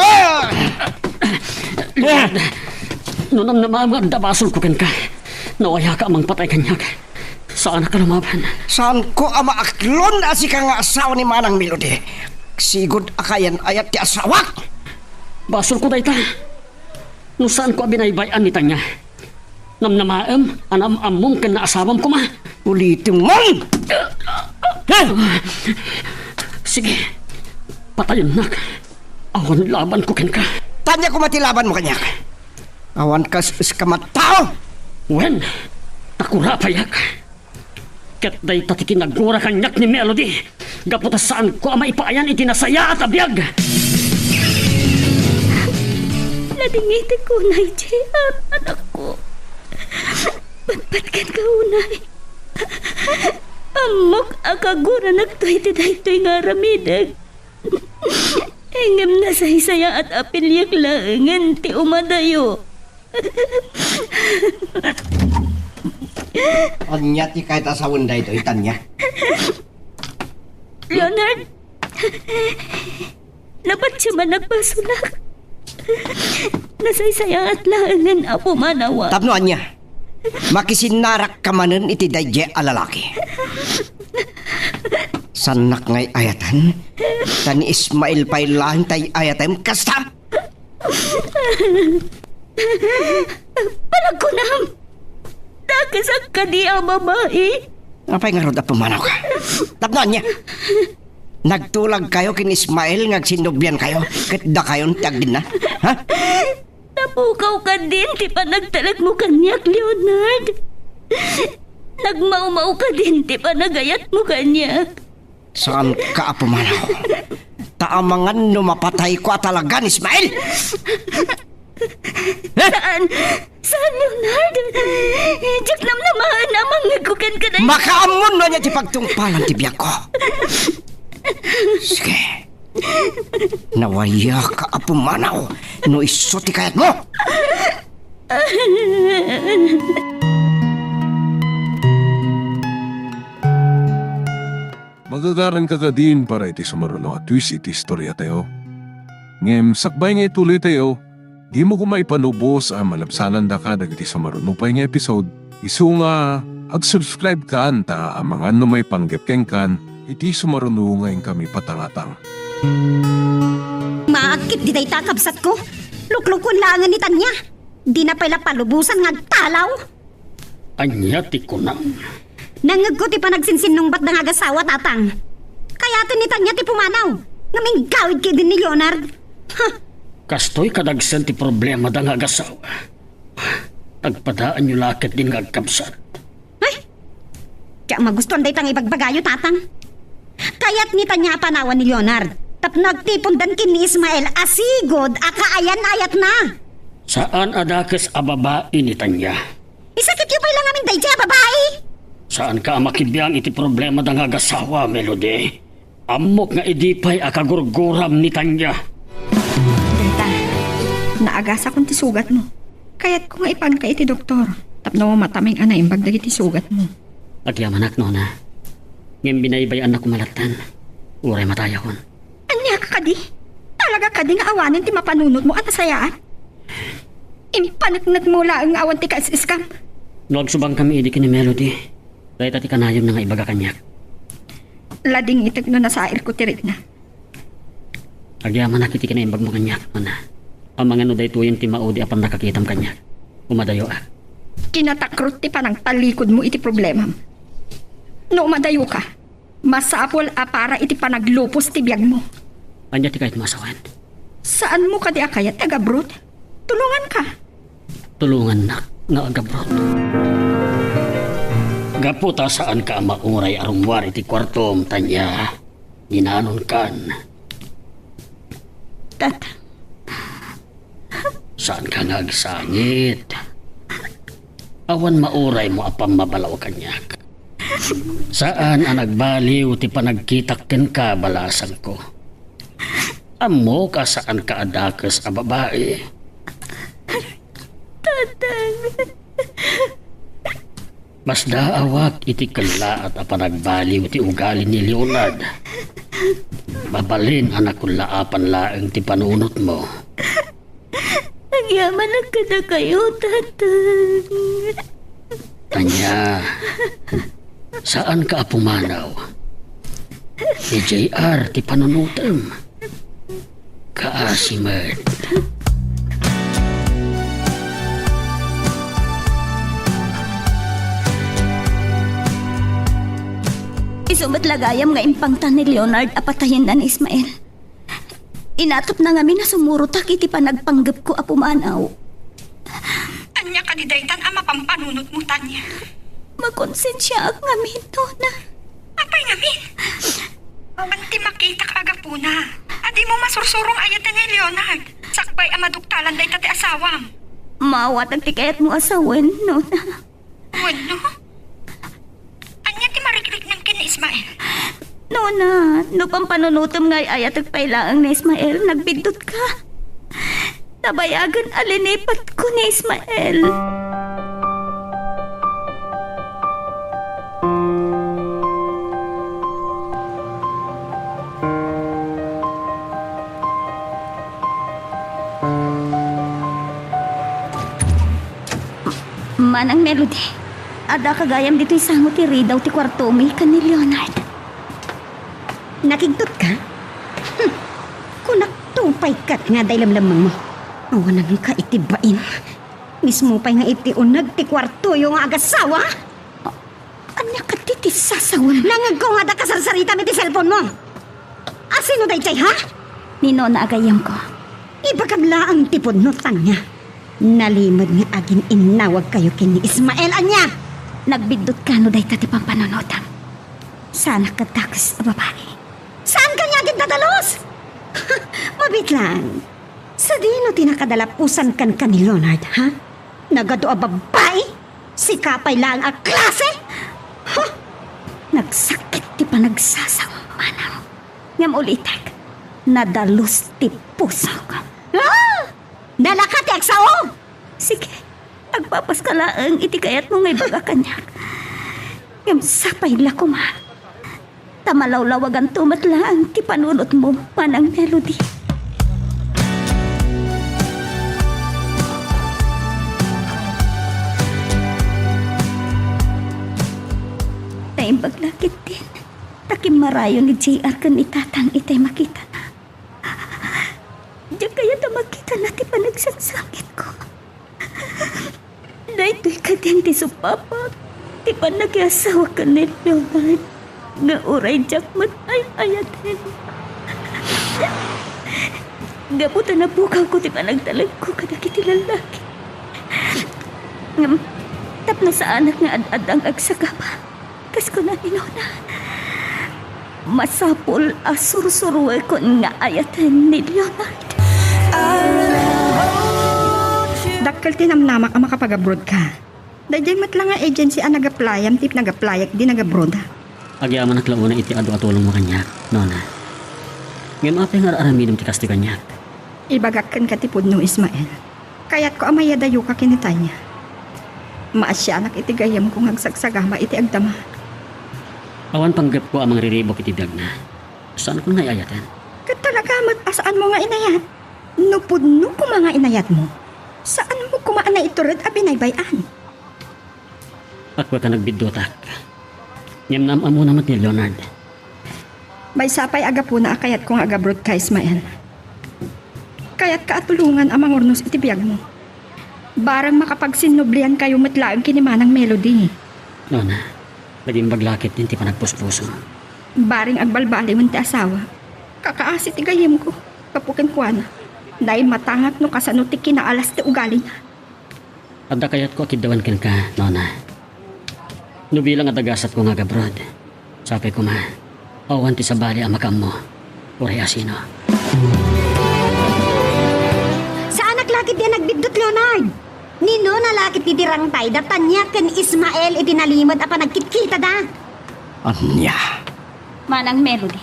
Leonard, no namnamaem nga adda basolko kenka, nawayaka a mangpatay kaniak. Saanak a lumaban. Saanko a maaklon a sika nga asawa ni Manang Melody. Sigud a kaayan-ayat ti asawak. Basolko dayta. No saanko a binaybay-an ni Tanya. Namnamaem a naam-ammom ken naasawam koma. Ulitem man! Sige, patayennak. Awan labanko kenka. Tanya koma ti labanmo kaniak. Awan kas-, kas-, koma a tao. Wen, ta kurapayak. Ket dayta ti kinagura kaniak ni Melody, gapu ta saanko a maipaayan iti nasayaat a biag. Nadingitek unay, J R, anakko. Patpatgen ka unay. Ammok a kaguranakto iti daytoy nga aramidek. Ngem nasaysayaat a piliek laengen ti umadayo. Ania ti kayat a sawen daytoy, Tanya? Leonard! Napatieman a basolak. Nasaysayaat laengen a pumanaw. Tapno ania? Makisinnarakka manen iti daydiay a lalaki. Saannak nga ay-ayaten? Ta ni Ismael pay laeng ti ay-ayatem kasta? Panagkunam! Dakesak kadi a babai? Apay ngarud a pumanawka? Tapno ania? Nagtulagkayo ken Ismael nga agsinnobiankayo ket dakayon ti agdinna? Ha? Napukaw kadin ti panagtalekmo kaniak, Leonard. Nagmawmaw kadin ti panagayatmo kaniak. Saanka a pumanaw. Ta amangan no mapatayko a talaga ni Ismael. Saan? Saan, Leonard? Diak namnamaen a mangngegko kenka. Makaammon no ania ti pagtungpalan ti biagko. Sige. Nawayaka a pumanaw no isu ti kayatmo. Magagaranka kadin para iti sumaruno a twist iti istoriatayo. Ngem sakbay nga ituloytayo, dimo koma ipanubos a malabsanandaka dagiti sumaruno pay nga episode, isu nga ag-subscribe kan ta amangan no maipanggep kenkan iti sumaruno nga inkami patangatang. Maagkit di dayta, kabsatko. Luklukon laengen ni Tanya. Dina pay la palubosan nga agtalaw. Ania ti kunam? Nangngegko ti panagsinsinnungbatda nga agasawa, Tatang. Kayaten ni Tanya ti pumanaw, ngem inggawid ketdin ni Leonard. Ha! Kastoy kadagsen ti problemada nga agasawa. Agpadaanyo la ketdin nga agkabsat. Ay! Diak magustuan dayta nga ibagbagayo, Tatang. Kayat ni Tanya a panawan ni Leonard tapno agtipondan ken ni Ismael a sigud a kaayan-ayatna. Saan a dakes a babai ni Tanya. Isakityo pay la ngamin daydiay a babai! Saanka a makibiang iti problemada nga agasawa, Melody. Ammok nga idi pay a kagurguram ni Tanya. Dayta, naagasakon ti sugatmo. Kayatko nga ipanka iti doktor tapno mataming a naimbag dagiti sugatmo. Agyamanak, nona. Ngem binaybay-annak koma latta. Uray matayakon. Ania ka kadi? Talaga kadi nga awanen ti mapanunotmo a nasayaat? Impaneknekmo laeng nga awan ti kaes-eskam. No agsubangkami idi ken ni Melody, dayta ti kanayonda nga ibaga kaniak. Ladingitek no nasairko ti rikna. Agyamanak iti kinaimbagmo kaniak, nona. Amangan no daytoyen ti maudi a pannakakitam kaniak. Umadayoak. Kinatakrot ti panangtallikudmo iti problemam. No umadayoka, masapul a para iti panaglupos ti biagmo. Ania ti kayatmo a sawen? Saanmo kadi a kayat ti agabroad? Tulonganka. Tulongannak nga agabrod. Gapu ta saanka a mauray a rummuar iti kuartom, Tanya. Dinanonkan. Tata. Saanka nga agsangit. Awan mauraymo a pammabalaw kaniak. Saan a nagbaliw ti panagkitak kenka, balasangko. Ammok a saanka a dakes a babai. Tatang. Masdaawak iti kellaat a panagbaliw ti ugali ni Leonard. Mabalin a nakullaapan laeng ti panunotmo. Agyamanak kadakayo, Tatang. Ania, saanka a pumanaw? Ni J R ti panunotem. Kaasi met. Isu met la gayam nga impangtan ni Leonard a patayenna ni Ismael. Inatupna ngamin a sumurotak iti panagpanggepko a pumanaw. Ania kadi daytan a mapampanunotmo, Tanya? Makonsensiaak ngamin, Nona. Apay ngamin? Awan ti makitak a gapuna a dimo masursurong ayaten ni Leonard. Sakbay a maduktalan dayta ti asawam. Maawatag ti kayatmo a sawen, Nona. Wenno? Ania ti marikriknam ken ni Ismael? Nona, no pampanunotem nga ay-ayatek pay laeng ni Ismael, nagbiddutka. Nabayagen a linipatko ni Ismael. Manang Melody, addaka gayam ditoy sango ti ridaw ti kuartomi ken ni Leonard. Nakigtotka? Hmm. Kunak to pay ket nga adda ilemlemmengmo. Awananka iti bain. Mismo pay nga iti uneg ti kuartoyo nga agasawa? Ania kadi ti sasawen? Nangngegko nga adda kasarsaritam iti cellphone-mo. A sino daytoy, ha? Ni Nona a gayyemko. Ibagam laeng ti pudno, Tanya. Nalimed nga agin-innawagkayo ken ni Ismael, ania? Nagbiddutka no dayta ti pampanunotam. Saanak a dakes a babai. Saan kaniak a dadalus? Mabiit laeng. Sadino ti nakadalapusan kenka ni Leonard, ha? Nagadu a babai? Sika pay laeng a klase? Huh! Nagsakit ti panagsasaom, manang. Ngem ulitek, nadalus ti pusok. Ah! Nalaka ti agsao! Sige, agpapaska laeng iti kayatmo nga ibaga kaniak. Ngem sapay la koma. Ta malawlawaganto met laeng ti panunotmo, Manang Melody. Naimbag la ketdin ta kimmarayo ni J R ken ni Tatang itay makitana. Diak kayat a makitana ti panagsangsangitko. Daytoy kadin ti supapak ti pannakiasawa ken ni Leonard nga uray diak met ay-ayaten. Gapu ta napukawko ti panagtalekko kadagiti lallaki. Ngem tapno saanak nga ad-addang agsagaba. Kas kuna ni Nona, masapul a sursuruekon nga ayaten ni Leonard. Dakkel ti namnamak a makapag-abroad ka. Daydiay met la nga agency a nag-apply-am ti nag-apply-ek di nag-abroad. Agyamanak la unay iti adu a tulongmo kaniak, Nona. Ngem apay nga ar-aramidem ti kasta kaniak? Ibagak kenka ti pudno, Ismael. Kayatko a mayadayoka ken ni Tanya. Maasianak iti gayyemko nga agsagsagaba iti agdama. Awan panggepko a mangriribuk iti biagna. Saankon nga ay-ayaten. Ket talaga met a saanmo nga inayat? No pudno koma nga inayatmo, saanmo koma a naitured a binaybay-an? Apay ta nagbiddutak. Ngem naam-ammona met ni Leonard. Maysa pay a gapuna a kayatko nga agabroadka, Ismael. Kayatka a tulongan a mangurnos iti biagmo. Bareng makapagsinnubliankayo met laeng ken ni Manang Melody. Nona, nagimbag la ketdin ti panagpuspuso. Bareng agbalbaliwen ti asawa. Kakaasi ti gayyemko gapu kenkuana. Naimatangak no kasano ti kinaalas ti ugalina. Adda kayatko a kiddawan kenka, nona. No bilang adda gasatko nga agabroad, sapay koma, awan ti sabali a makaammo, uray asino. Saanak la ketdi a nagbiddut, Leonard. Ni nona la ketdi ti rangtayda Tania ken Ismael iti nalimed a panagkitkitada. Ania? Manang Melody,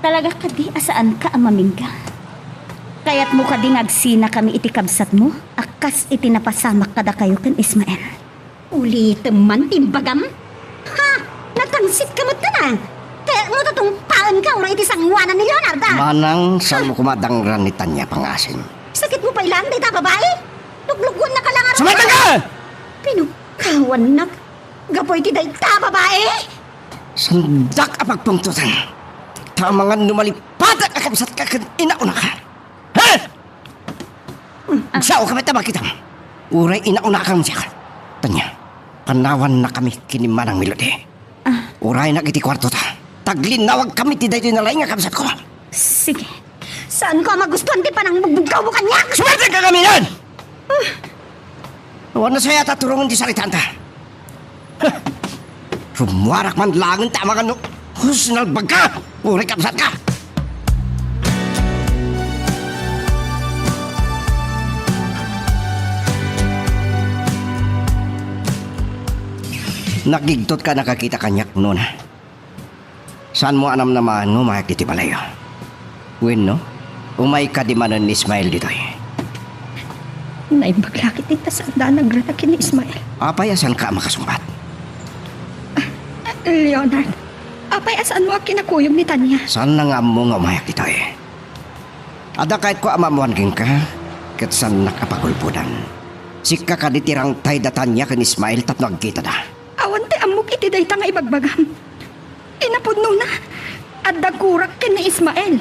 talaga kadi a saanka a mamingga? Kayatmo kadi nga agsinakami iti kabsatmo a kas iti napasamak kadakayo ken Ismael? Ulitem man ti imbagam? Ha! Natangsitka met, a? Kayatmo ta tungpaenka uray iti sangoanan ni Leonard, a? Manang, saanmo koma dangran ni Tania pangasim? Sakitmo pay laeng dayta a babai? Luklukonnaka la ngarud. Sumartaka! Pinukkawannak. Gapu iti dayta a babai? Saandak a pagpungtotan. Ta amangan no malipatak a kabsatka ken inaunaka. Ha? Agsaoka met a makitam. Uray inaunakam siak. Tania, kannawannakami ken ni Manang Melody. Ah. Uraynak iti kuartota. Taglinnawagkami ti daytoy nalaing a kabsatko. Sige. Saanko a magustuan ti panangbugbugtawmo kaniak? Sumartaka ngamin! Ah. Awan nasayat a turongen ti saritaanta. Huh! Rummuarak man laeng ta amangan no husnalbagka, uray kabsatka. Nagigtotka a nakakita kaniak, nona. Saanmo a namnamaen nga umayak iti balayyo? Wenno, umayka idi manen ni Ismael ditoy? Naimbag la ketdi ta saanda a nagruna ken ni Ismael. Apay a saanka a makasungbat? Ah, Leonard, apay a saanmo a kinakuyog ni Tania? Saanna nga ammo nga umayak ditoy. Adda kayatko a maammoan kenka, ket saannak a pagulbodan. Sika kadi ti rangtayda Tania ken Ismael tapno agkitada. Awan ti ammok iti dayta nga ibagbagam. Inapudnona, adda gurak ken ni Ismael.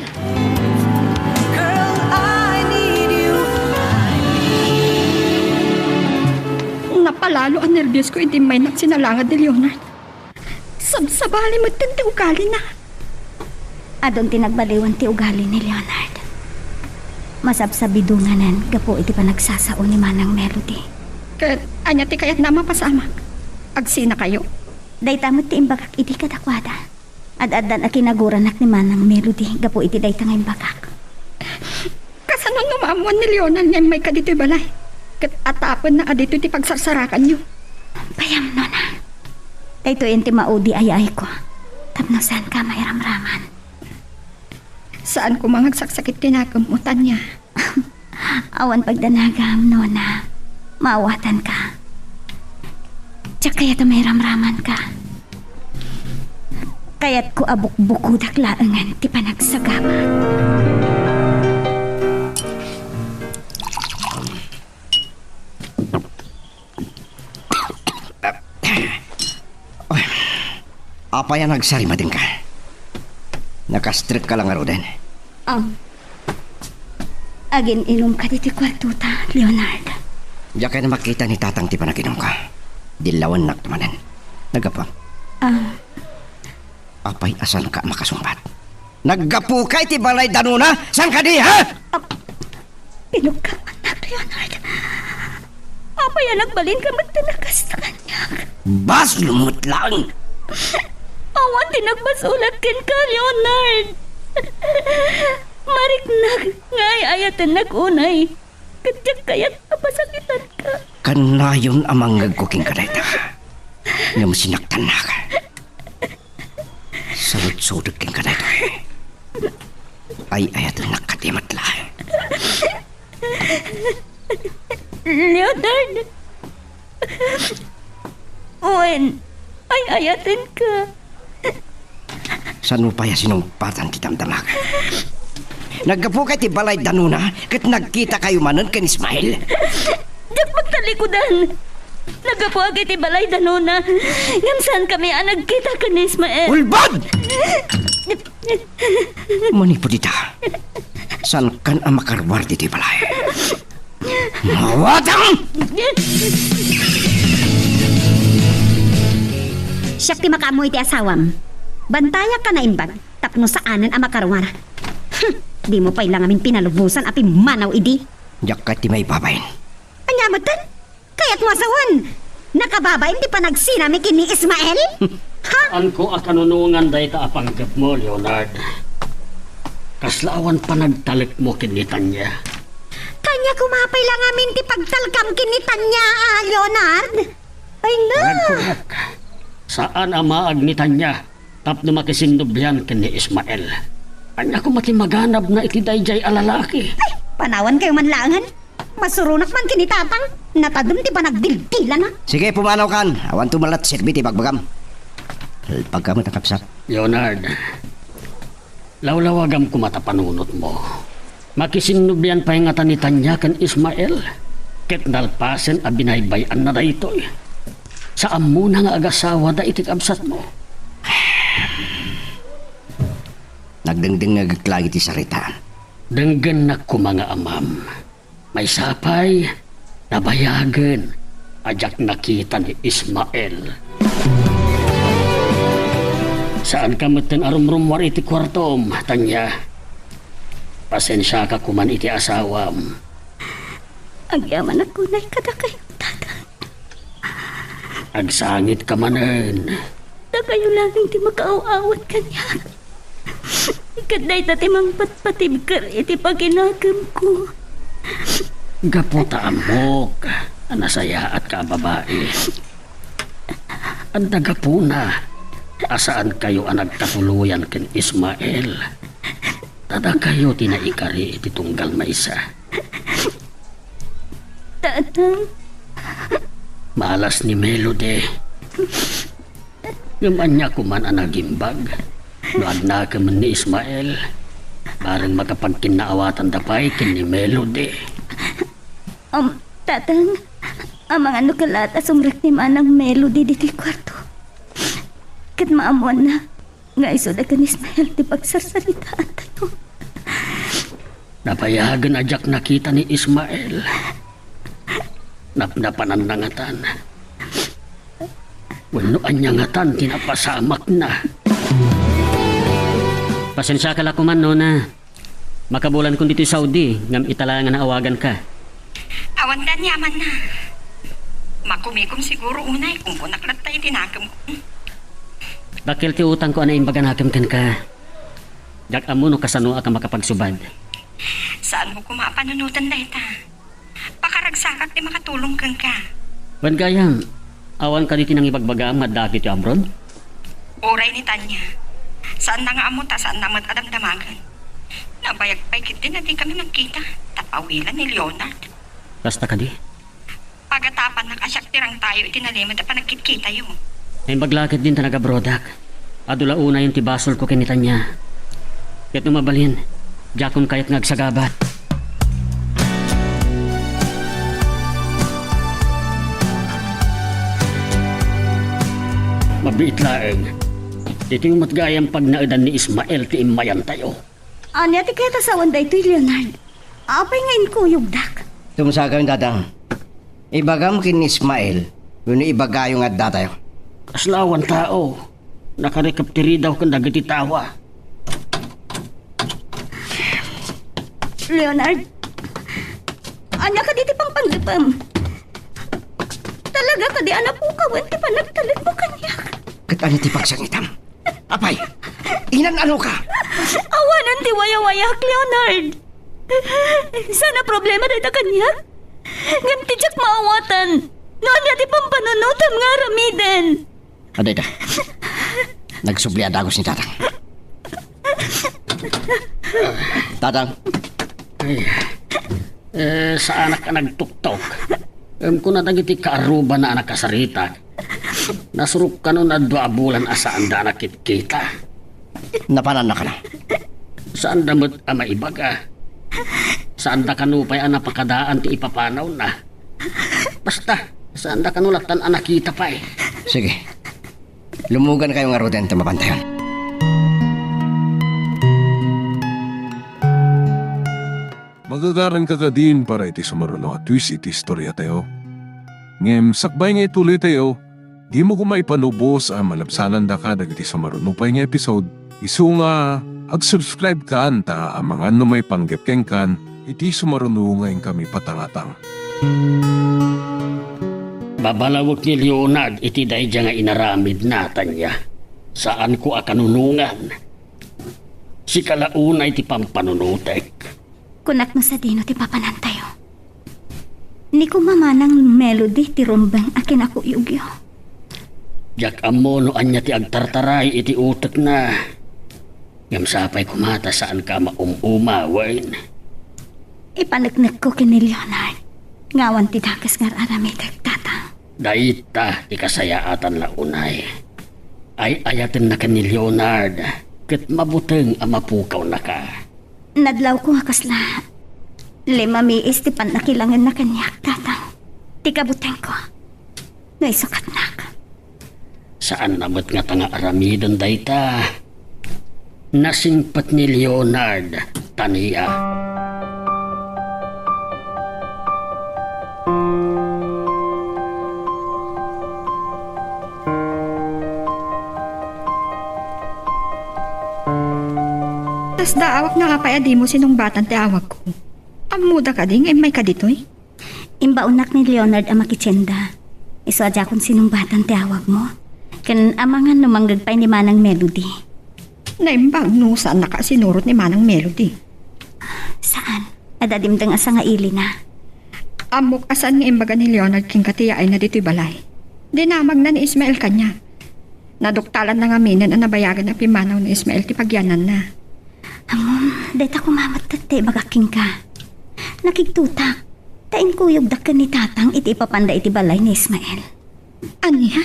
Girl, I need you. Napalalo a nerbiosko idi immaynak sinalangad ni Leonard. Sabsabali metten ti ugalina. Adun ti nagbaliwan ti ugali ni Leonard. Masabsabidonganen gapu iti panagsasao ni Manang Melody. Ket ania ti kayatna a mapasamak? Agsinakayo? Dayta met ti imbagak idi kadakuada. Ad-addan a kinaguranak ni Manang Melody gapu iti dayta nga imbagak. Kasano no maammoan ni Leonard nga immayka ditoy balay? Ket atapenna a ditoy ti pagsarsarakanyo? Payam, nona. Daytoyen ti maudi a yaayko tapno saanka mairamraman. Saan koma nga agsaksakit ti nakemmo, Tania. Awan pagdanagam, nona. Maawatanka. Diak kayat a mairamramanka. Kayatko a bukbukodak laengen ti panagsagaba. Oy, apay a nagsarimadengka? Nakastrekka la ngaruden? Ah. Agin-inumka ditoy kuartota, Leonard. Diak kayat a makita ni Tatang ti panaginumko. Dillawennak manen. Naggapuam. Ah. Apay a saanka a makasungbat? Naggapuka iti balay da nona? Saan kadi, ha? Ah, pinukkawannak, Leonard. Apay a nagbalinka metten a kasta kaniak? Baslo met laeng! Awan ti nagbasolak kenka, Leonard. Mariknak nga ay-ayatennak unay. Ket diak kayat a pasakitanka. Kannayon a mangngegko kenka dayta. Ngem sinaktannak. Sarudsodek kenka daytoy. Ay-ayatennak kadi met laeng. Leonard! Wen, ay-ayatenka. Saan mo pay a sinungpatan ti damdamak? Naggapuka iti balay da nona ket nagkitakayo manen ken Ismael? Diak pagtalikudan. Naggapuak iti balay da nona, ngem saankami a nagkita ken ni Ismael. Ulbod! Manipud ita, saankan a makaruar ditoy balay. Mawatang! Siak ti makaammo iti asawam. Bantayak a naimbag tapno saanen a makaruar. Hmm, dimo pay la ngamin pinalubosan a pimmanaw idi. Diak kayat ti maibabain. Ania metten? Kayatmo a sawen, nakababain ti panagsinami ken ni Ismael? Ha? Saanko a kanunongan dayta a panggepmo, Leonard. Kasla awan panagtalekmo ken ni Tanya. Tanya koma pay la ngamin ti pagtalkam ken ni Tanya, a, Leonard? Ay, na! Korek, korek. Saan a maag ni Tanya tapno makisinnubian ken ni Ismael. Ania koma ti maganabna iti daydiay a lalaki? Ay, panawankayo man laengen. Masuronak man ken ni Tatang. Natadem ti panagdildilana. Sige, pumanawkan. Awanto met la ti serbi ti ibagbagam. Pagkamot a kabsat. Leonard, lawlawagam koma ta panunotmo. Makisinnubian pay ngata ni Tanya ken Ismael, ket nalpasen a binaybay-anna daytoy. Sa ammona nga agasawada iti kabsatmo. Nagdengdengngegek la iti sarita. Denggennak koma nga amam. Maysa pay, nabayagen a diak nakita ni Ismael. Saanka metten a rumrummuar iti kuartom, Tanya. Pasensiaka koman iti asawam. Agyamanak unay kadakayo, Tatang. Agsangitka manen. Dakayo laeng ti makaaw-awat kaniak. Ket dayta ti mangpatpatibker iti paginakemko. Gapu ta ammok a nasayaatka a babai, adda gapuna a saankayo a nagkatuloyan ken Ismael. Ta dakayo ti naikari iti tunggal maysa. Tatang. Malas ni Melody. Ngem ania koman a nagimbag no adnakemen ni Ismael? Bareng makapagkinnaawatanda pay ken ni Melody. Um, Tatang, amangan no kalaat a sumrek ni Manang Melody ditoy kuarto. Ket maammoanna nga isuda ken Ismael ti pagsarsaritaantayo. Nabayagen a diak nakita ni Ismael. Napnapananna ngatan. Wenno ania ngatan ti napasamakna? Pasensiaka la koman, Nona. Makabulankon ditoy Saudi, ngem ita laeng a naawaganka. Awan aniamanna. Makumikom siguro unay, kunkunak latta iti nakemko. Dakkel ti utangko a naimbag a nakem kenka. Diak ammo no kasanoak a makapagsubad. Saanmo koma a panunoten dayta. Pakaragsakak ti makatulong kenka. Wen gayam, awan kadi ti nangibagbagam nga adda ditoy Amron? Uray ni Tanya. Saanna nga ammo ta saanna met a damdamagen. Nabayag pay ketdi a dikami nagkita, ta awilan ni Leonard. Kasta kadi? Pagatapannak a siak ti rangtayo iti nalimed a panagkitkitayo. Naimbag la ketdin ta nagabrodak. Adu la unayen ti basolko ken ni Tanya. Ket no mabalin, diakon kayat nga agsagabat. Mabiit laeng, ditoy met gayam pagnaedan ni Ismael ti immayantayo. Ania ti kayat a sawen daytoy, Leonard? Apay nga inkuyogdak? Tumusakayon, Tatang. Ibagam ken ni Ismael wenno ibagayo nga addatayo. Kasla awan tao. Nakarikep ti ridaw ken dagiti tawa. Leonard, ania kadi ti pangpanggepem? Talaga kadi a napukawen ti panagtalekmo kaniak? Ket ania ti pagsangitam? Apay, inan-anoka? Awanen ti wayawayak, Leonard. Saan a problema dayta kaniak? Ngem ti diak maawatan no ania ti pampanunotam nga aramiden. Adda ita. Nagsubli a dagus ni Tatang. Tatang. Ay, eh, saanak a nagtuktok. Em, kuna dagiti kaarrubana a nakasaritak. Nasurok kano nga adu a bulan a saanda a nakitkita. Napananna kano? Saanda met a maibaga. Saanda kano pay a napakadaan ti ipapanawna. Basta, saanda kano lattan a nakita pay. Sige. Lumugankayo ngaruden ta mapantayon. Magagaranka kadin para iti sumaruno a twist iti istoriatayo. Ngem sakbay nga ituloytayo, dimo koma ipanubos a malabsanandaka dagiti sumaruno pay nga episode, isu nga ag-subscribe kan ta amangan no maipanggep kenkan iti sumaruno nga inkami patangatang. Babalawek ni Leonard iti daydiay nga inaramidna, Tanya. Saanko a kanunongan. Sika la unay ti pampanunotek. Kunak no sadino ti papanantayo. Ni koma Manang Melody ti rumbeng a kinakuyogyo. Diak ammo no ania ti agtartaray iti utekna. Ngem sapay koma ta saanka a maum-uma wen. Ipaneknekko ken ni Leonard nga awan ti dakes nga ar-aramidek, Tatang. Dayta ti kasayaatan la unay. Ay-ayatenna ken ni Leonard ket mabuteng a mapukawnaka. Nadlawko nga kasla lima miis ti pannakilangenna kaniak, Tatang. Ti kabutengko, no isukatnak. Saanna met ngata nga aramiden dayta. Nasingpet ni Leonard, Tanya. Kasla awak nga apay a dimo sinungbatan ti awagko? Ammoda kadi nga immayka ditoy? Imbaonnak ni Leonard a makitienda. Isu a diakon sinungbatan ti awagmo. Ken amangan no manggeg pay ni Manang Melody. Naimbag no saannaka a sinurot ni Manang Melody. Saan? Adda dimteng a sangailina. Ammok a saan nga imbaga ni Leonard kenka ti yaayna ditoy balay. Dinamagna ni Ismael kaniak. Naduktalanna ngaminen a nabayagen a pimmanaw ni Ismael ti pagyannanna. Ammom, dayta koma met ti ibagak kenka. Nakigtotak, ta inkuyogdak ken ni Tatang iti ipapanda iti balay ni Ismael. Ania?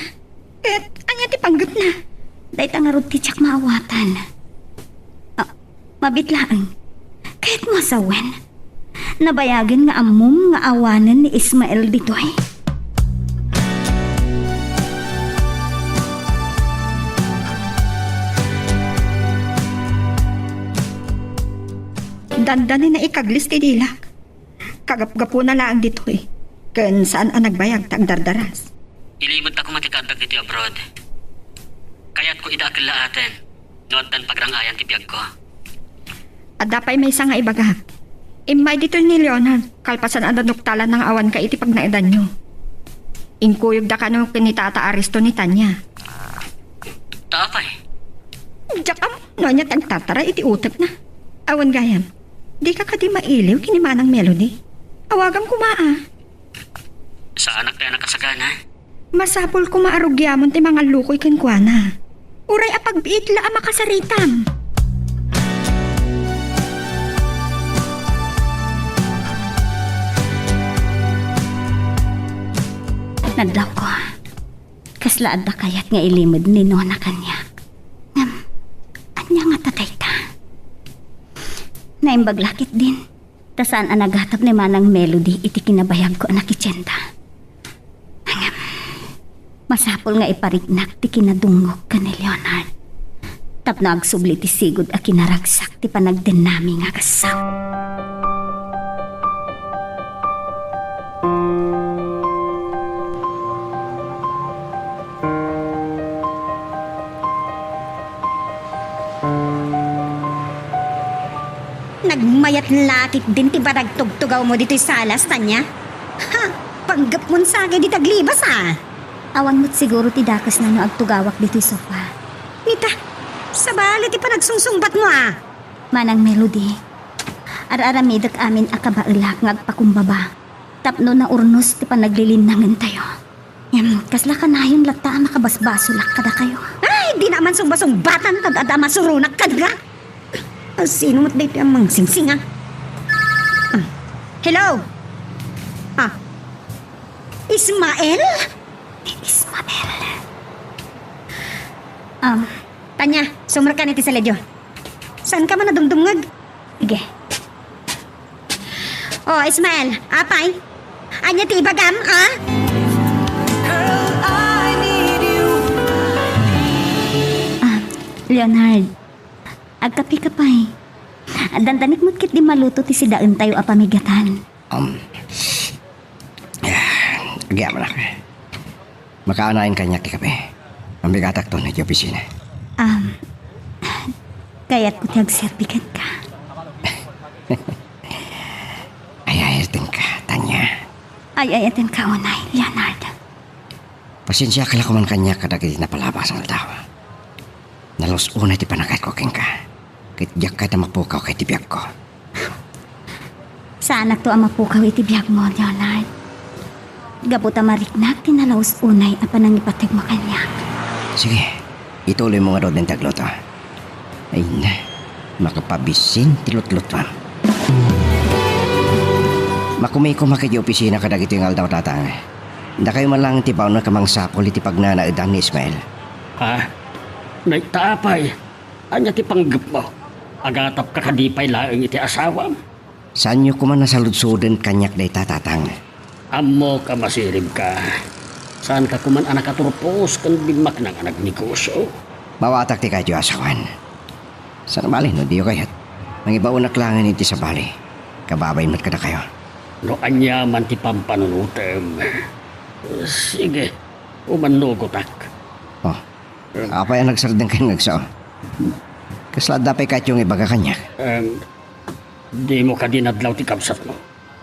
Ket ania ti panggepna? Dayta ngarud ti diak maawatan. Ah, mabiit laeng. Kayatmo a sawen? Nabayagen nga ammom nga awanen ni Ismael ditoy. Dandani naikaglis ti dilak. Kagapgapuna laeng ditoy, ken saan a nagbayag ta agdardaras. Ilimedta koma ti kaaddak ditoy abroad. Kayatko ida a kellaaten no addan pagrang-ayan ti biagko. Adda pay maysa nga ibagak. Immay ditoy ni Leonard, kalpasan a naduktalanna nga awanka iti pagnaedanyo. Inkuyogda kano ken ni Tata Aristo ni Tanya. Ta apay? Diak ammo no ania ti agtartaray iti utekna. Awan gayam, dika kadi mailiw ken ni Manang Melody? Awagam koma a. Saanak ti anak a sagana? Masapul koma a rugiamon ti mangallukoy kenkuana. Uray a pagbiit la a makasaritam. Nadlawko. Kasla adda kayat nga ilimed ni Nona kaniak. Ngem, ania ngata dayta? Naimbag la ketdin, ta saan a nagatap ni Manang Melody iti kinabayagko a nakitienda. Ngem, masapul nga ipariknak ti kinadungngok ken ni Leonard tapno agsubli ti sigud a kinaragsak ti panagdennami nga gassaw. Nagmayat la ketdin ti panagtugtugawmo ditoy salas, Tanya. Ha! Panggepmon sakey dita aglibas, a! Awan met siguro ti dakesna no agtugawak ditoy sofa. Nita, sabali ti panagsungsungbatmo, a! Manang Melody, ar-aramidek amin a kabaelak nga agpakumbaba tapno naurnos ti panaglilinnangentayo. Ngem, kasla kanayon latta a makabasbasolak kadakayo? Ay, dina man sungbasungbatan ta adda a masuronak kenka. A, sino met daytoy a mangsingsing, a? Ah, hello? Ah, Ismael? Ismael. Um, Tanya, sumrekka iti saledyo. Saanka man a dumdumngeg? Sige. Oh, Ismael, apay? Ania ti ibagam, a? Ah, Leonard, agkapeka pay. Dandanik met ketdi maluto ti sidaentayo a pamigatan. Um, agyamanak. Makaanayon kaniak ti kape. Mambigatakton iti opisina. Um, kayatko ti agserbi kenka. Ay-ayatenka, Tanya. Ay-ayatenka unay, Leonard. Pasensiak la koman kaniak kadagiti napalabas nga aldaw. Nalus unay ti panagayatko kenka, ket diak kayat a mapukaw iti biagko. Saanakto a mapukaw iti biagmo, Leonard. Gapu ta mariknak ti nalus unay a panangipategmo kaniak. Sige, ituloymo ngarud ti agluto. Ay na, makapabisin ti lutlutuam. Makumikom ket idiay opisina kadagitoy nga aldaw, Tatang. Dakayo man laeng ti baonnak a mangsapul iti pagnanaedan ni Ismael. Ha? Nay, ta apay? Ania ti panggepmo? Agatapka kadi pay laeng iti asawam? Saanyo koman a saludsoden kaniak dayta, Tatang. Ammok a masiribka. Saanka koman a nakaturpos ken bimmaknang a nagnegosio. Mawatak ti kayatyo a sawen. Saan a bale no diyo kayat, mangibaonak laengen iti sabali. Kababain met kadakayo. No aniaman ti pampanunotem, sige, umannugotak. Oh, apay a nagsardengkayo nga agsao? Kasla adda pay kayatyo nga ibaga kaniak? Em, dimo kadi nadlaw ti kabsatmo?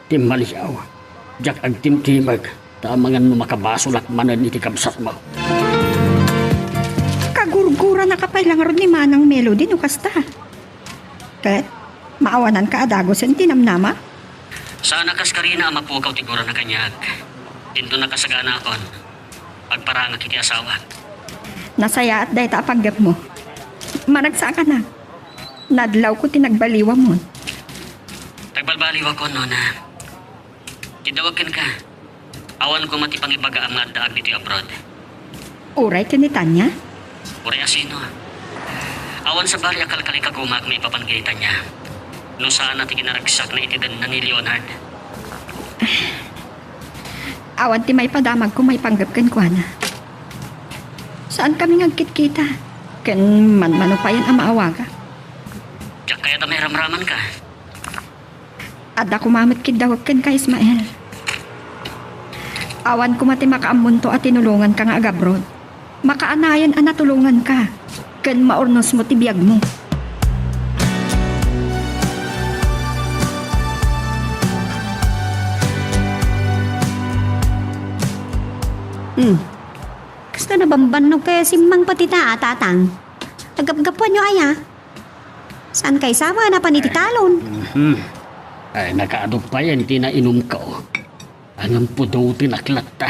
Timmaliaw. Diak agtimtimeg, ta amangan no makabasolak manen iti kabsatmo. Kagurguranaka pay la ngarud ni Manang Melody no kasta. Ket, maawananka a dagusen ti namnama? Saan a kas karina a mapukaw ti gurana kaniak. Dinto nakasaganakon. Agparangak iti asawak. Nasayaat dayta a panggepmo. Managsakanak. Nadlawko ti nagbaliwamon. Nagbalbaliwakon, nona. Ti dawag kenka, awan koma ti pangibagaam nga addaak ditoy abroad. Uray ken ni Tanya? Uray a sino? Awan sabali a kalkalikagumak maipapan ken ni Tanya. No saan a ti kinaragsakna iti denna ni Leonard. Awan ti maipadamagko maipanggep kenkuana. Saankami nga agkitkita, ken manmano payen a maawagak. Diak kayat a mairamramanka. Adda koma met ti dawag kenka, Ismael. Awan koma ti makaammonto a tinulonganka nga agabroad. Makaanayon a natulonganka, ken maurnosmo ti biagmo. Hmm. Kasta nabambannog kaya simmang pati ta, a, Tatang. Agapgapuanyo aya? Saan kay sama na panititalon? Mhm. Ay, nakaadop payen ti nainumko. Ngem pudotenak latta.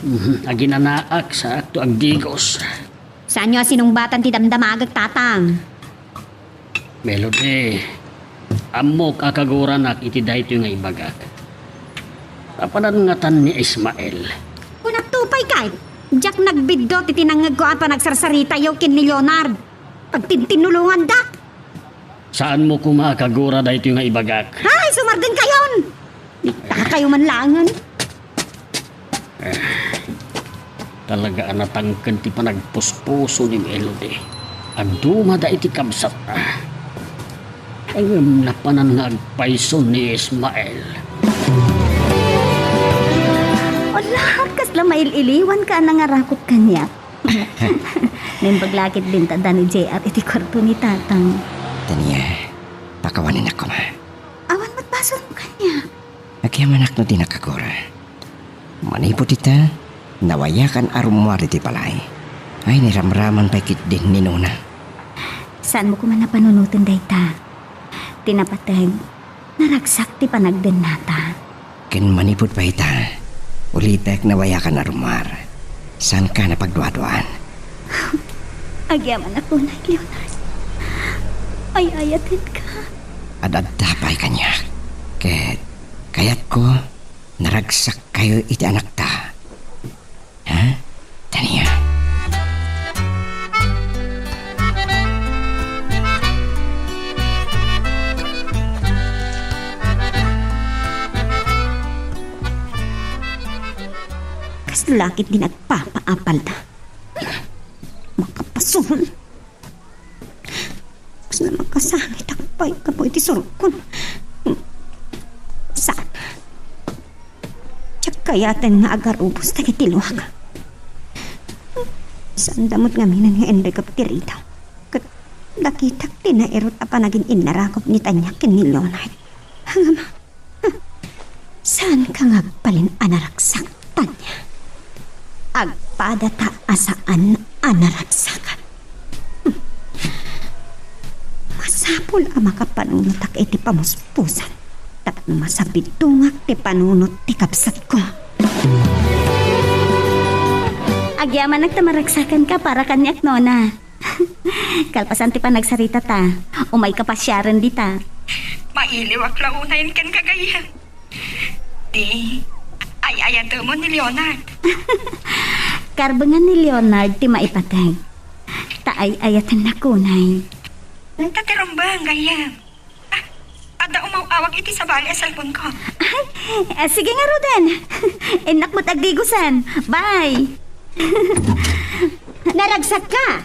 Mhm. Aginanaak, saakto agdigos. Saanyo a sinungbatan ti damdamagek, Tatang? Melody, ammok a kaguranak iti daytoy nga ibagak. Apanan ngatan ni Ismael? Kunakto pay kay, diak nagbiddut iti nangngegko a panagsarsaritayo ken ni Leonard. Pagtintinnulongandak. Saanmo koma a kagura daytoy nga ibagak. Hay, sumardengkayon! Itakayo man laengen. Eh, talaga a natangken ti panagpuspuso ni Melody. Agdumada iti kabsatna. Ngem napanan nga agpayso ni Ismael. Ala, kasla mail-iliwanka a nangarakop kaniak. Naimbag la ketdin ta adda ni J R iti kuarto ni Tatang. Tania, pakawanenak koma. Awan met basolmo kaniak. Agyamanak no dinak kagura. Manipud ita, nawayakan a rummuar iti balay. Ay, nairamraman pay ketdin ni Nona. Saanmo koma a panunoten dayta? Ti napateg, naragsak ti panagdennata. Ken manipud pay ita, ulitek nawayakan a rummuar. Saanka a pagduaduaan? Agyamanak unay, Leonard. Ay-ayatenka. Ad-adda pay kaniak. Ket kayatko, naragsakkayo iti anakta. Ha? Tania. Kasla ketdin agpapaapalda. Makapasol. Kasla makasangitak pay gapu iti surkon. Saan? Diak kayaten nga agarubos dagiti luak. Saanda met ngamin nga inregap ti ridaw. Ket nakitak ti nairut a panagin-innarakop ni Tania ken ni Leonard. Ngem, saanka nga agbalin a naragsak, Tania? Agpadata a saan a naragsak. Masapul a makapanunotak iti pamuspusan tapno masabidongak ti panunot ti kabsatko. Agyamanak ta maragsakanka para kaniak, nona. Kalpasan ti panagsaritata, umayka pasiaren dita. Mailiwak la unayen kenka, gayyem. Ti ay-ayatemon ni Leonard. Karbengan ni Leonard ti maipateg. Ta ay-ayatennak unay. Anta ti rumbeng, gayyem. Ah, adda umaw-awag iti sabali a cellphone-ko. Ay, ah, sige ngaruden. Innak met agdigosen. Bye. Naragsakka.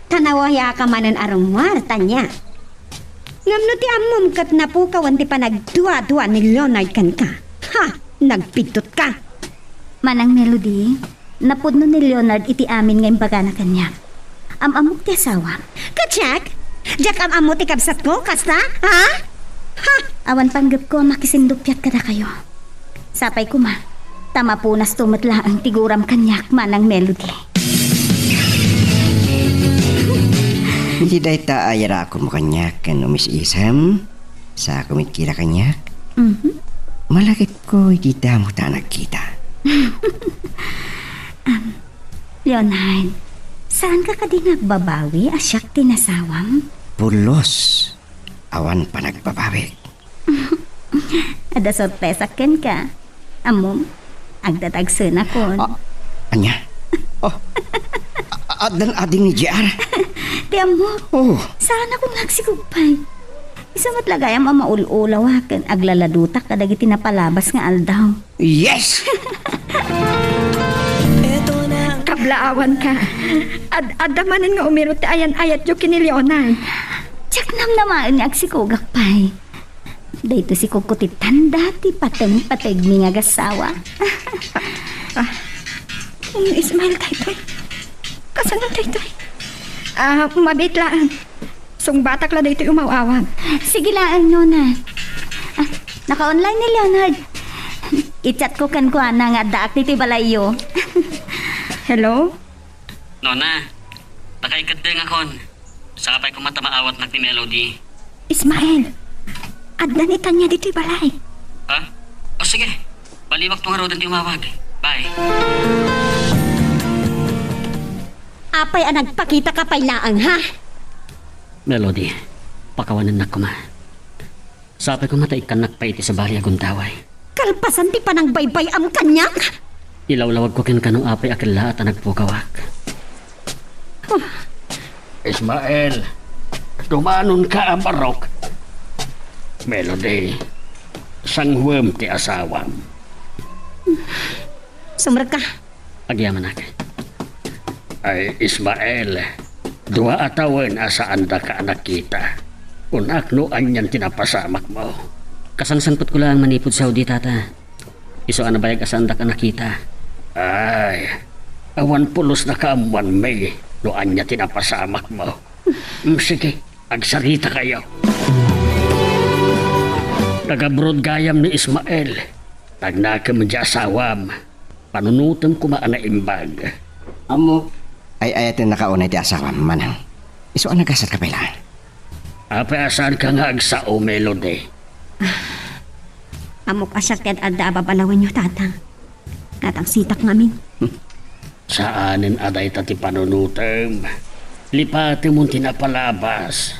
Ta nawayaka manen a rummuar, Tanya. Ngem no ti ammom ket napukawan ti panagduadua ni Leonard kenka. Ha! Nagpidtotka. Manang Melody, napudno ni Leonard iti amin nga imbagana kaniak. Am-ammok ti asawam. Kadiak? Diak am-ammo ti kabsatko, kasta? Ha? Ha! Awan panggepko a makisinduppiat kadakayo. Sapay koma, ta mapunasto met laeng ti guram kaniak, Manang Melody. Iti dayta a yarakumo kaniak ken umis-isem, sa kumitkita kaniak, Mhm. malagipko iti damo ta nagkita. Am, Leonard, saanka kadi nga agbabawi a siak ti nasawam? Pulos, awan panagbabawik. Adda sorpresak kenka. Ammom, agdadagsenakon. Ah, ania? Oh, a-, addan ading ni J R? Ti ammok, Oh. saanakon nga agsikog pay. Isu met la gayam a maul-ulawa ken aglaladutak kadagiti napalabas nga aldaw. Yes! Kablaawanka. Ad-, adda manen nga umirot ti ayan-ayatyo ken ni Leonard. Diak namnamaen nga agsikogak pay. Daytoy sikogko ti tanda ti pateng-pategmi nga agassawa. Ah, ni Ismael daytoy. Kasano daytoy? Ah, mabiit laeng. Sungbatak la daytoy umaw-awag. Sige laeng, nona. Ah, naka-online ni Leonard. I-chatko kenkuana nga addaak ditoy balayyo. Hello? Nona, nakaikeddengakon. Sapay koma ta maawatnak ni Melody. Ismael, adda ni Tanya ditoy balay. Ha? O sige, baliwakto ngaruden ti umawag. Bye. Apay a nagpakitaka pay laeng, ha? Melody, pakawanennak koma. Sapay koma ta ikkannak pay iti sabali a gundaway. Kalpasan ti panangbaybay-am kaniak? Ilawlawagko kenka no apay a kellaat a nagpukawak. Huh. Ismael, dumanonka a barok. Melody, sanguem ti asawam. Sumrekka. Agyamanak. Ay, Ismael, dua a tawen a saandaka a nakita. Kunak no anian ti napasamakmo. Kasangsangpetko laeng manipud Saudi, Tata. Isu a nabayag a saandak a nakita. Ay, awan pulos nakaammoanmi no ania ti napasamakmo. Mm, sige, agsaritakayo. Taga-abroad gayam ni Ismael. Nagnakem di asawam. Panunotem koma a naimbag. Ammo, ay-ayatennaka unay ti asawam, manang. Isu a nagasatka pay laeng. Apay a saanka nga agsao, Melody? Ammok a siak ti ad-adda a babalawenyo, Tatang. Natangsitak ngamin. Saanen a dayta ti panunotem. Lipatemon ti napalabas.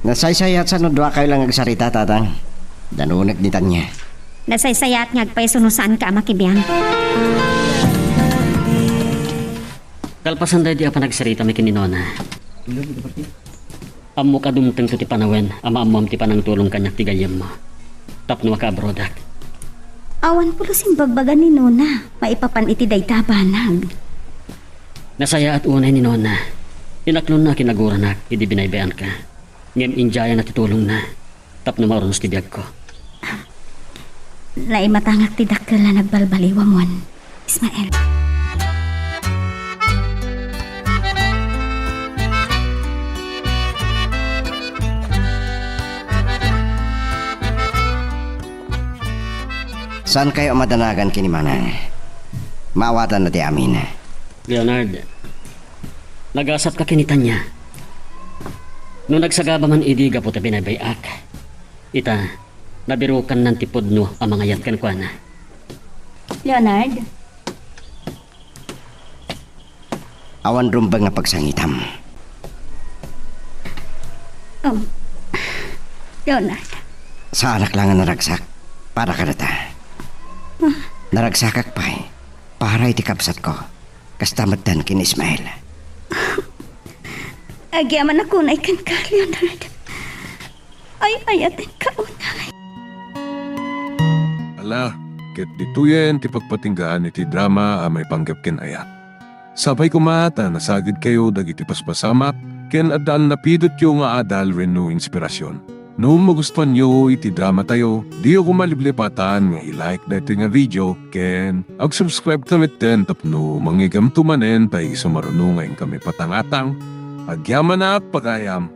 Nasaysayat sa no duakayo lang agsarita, Tatang. Danunek ni Tanya. Nasaysayat nga agpayso no saanka a makibiang. Kalpasan daydi a panagsaritami ken ni Nona, ammok a dumtengto ti panawen a maammoam ti panangtulong kaniak ti gayyemmo tapno makaabroadak. Awan pulos imbagbaga ni Nona maipapan iti dayta a banag. Nasayaat unay ni Nona. Inaklonna a kinaguranak idi binaybay-anka. Ngem indiayana ti tulongna tapno maurnos ti biagko. Naimatangak ti dakkel a nagbalbaliwamon, Ismael. Saankayo a madanagan ken ni Manang. Maawatanna ti amin. Leonard, nagasat ka ken ni Tanya. No nagsagaba man idi gapu ta binaybay-ak, ita, nabirukannan ti pudno a mangayat kenkuana. Leonard? Awan rumbeng nga pagsangitam. Um, Leonard. Saanak la nga naragsak para kadata. Ah. Naragsakak pay para iti kabsatko. Kasta metten ken Ismael. Agyamanak unay kenka, Leonard. Ay-ayatenka unay. Ala, ket ditoyen ti pagpatinggaan iti drama a maipanggep ken ayat. Sapay koma ta nasagidkayo dagiti paspasamak ken addan napidotyo nga adal wenno inspirasyon. No magustuanyo iti dramatayo, diyo koma liplipatan nga i-like daytoy nga video ken ag-subscribe ta metten tapno mangigamto manen ta isu maruno nga inkami patangatang. Agyamanak pagayam.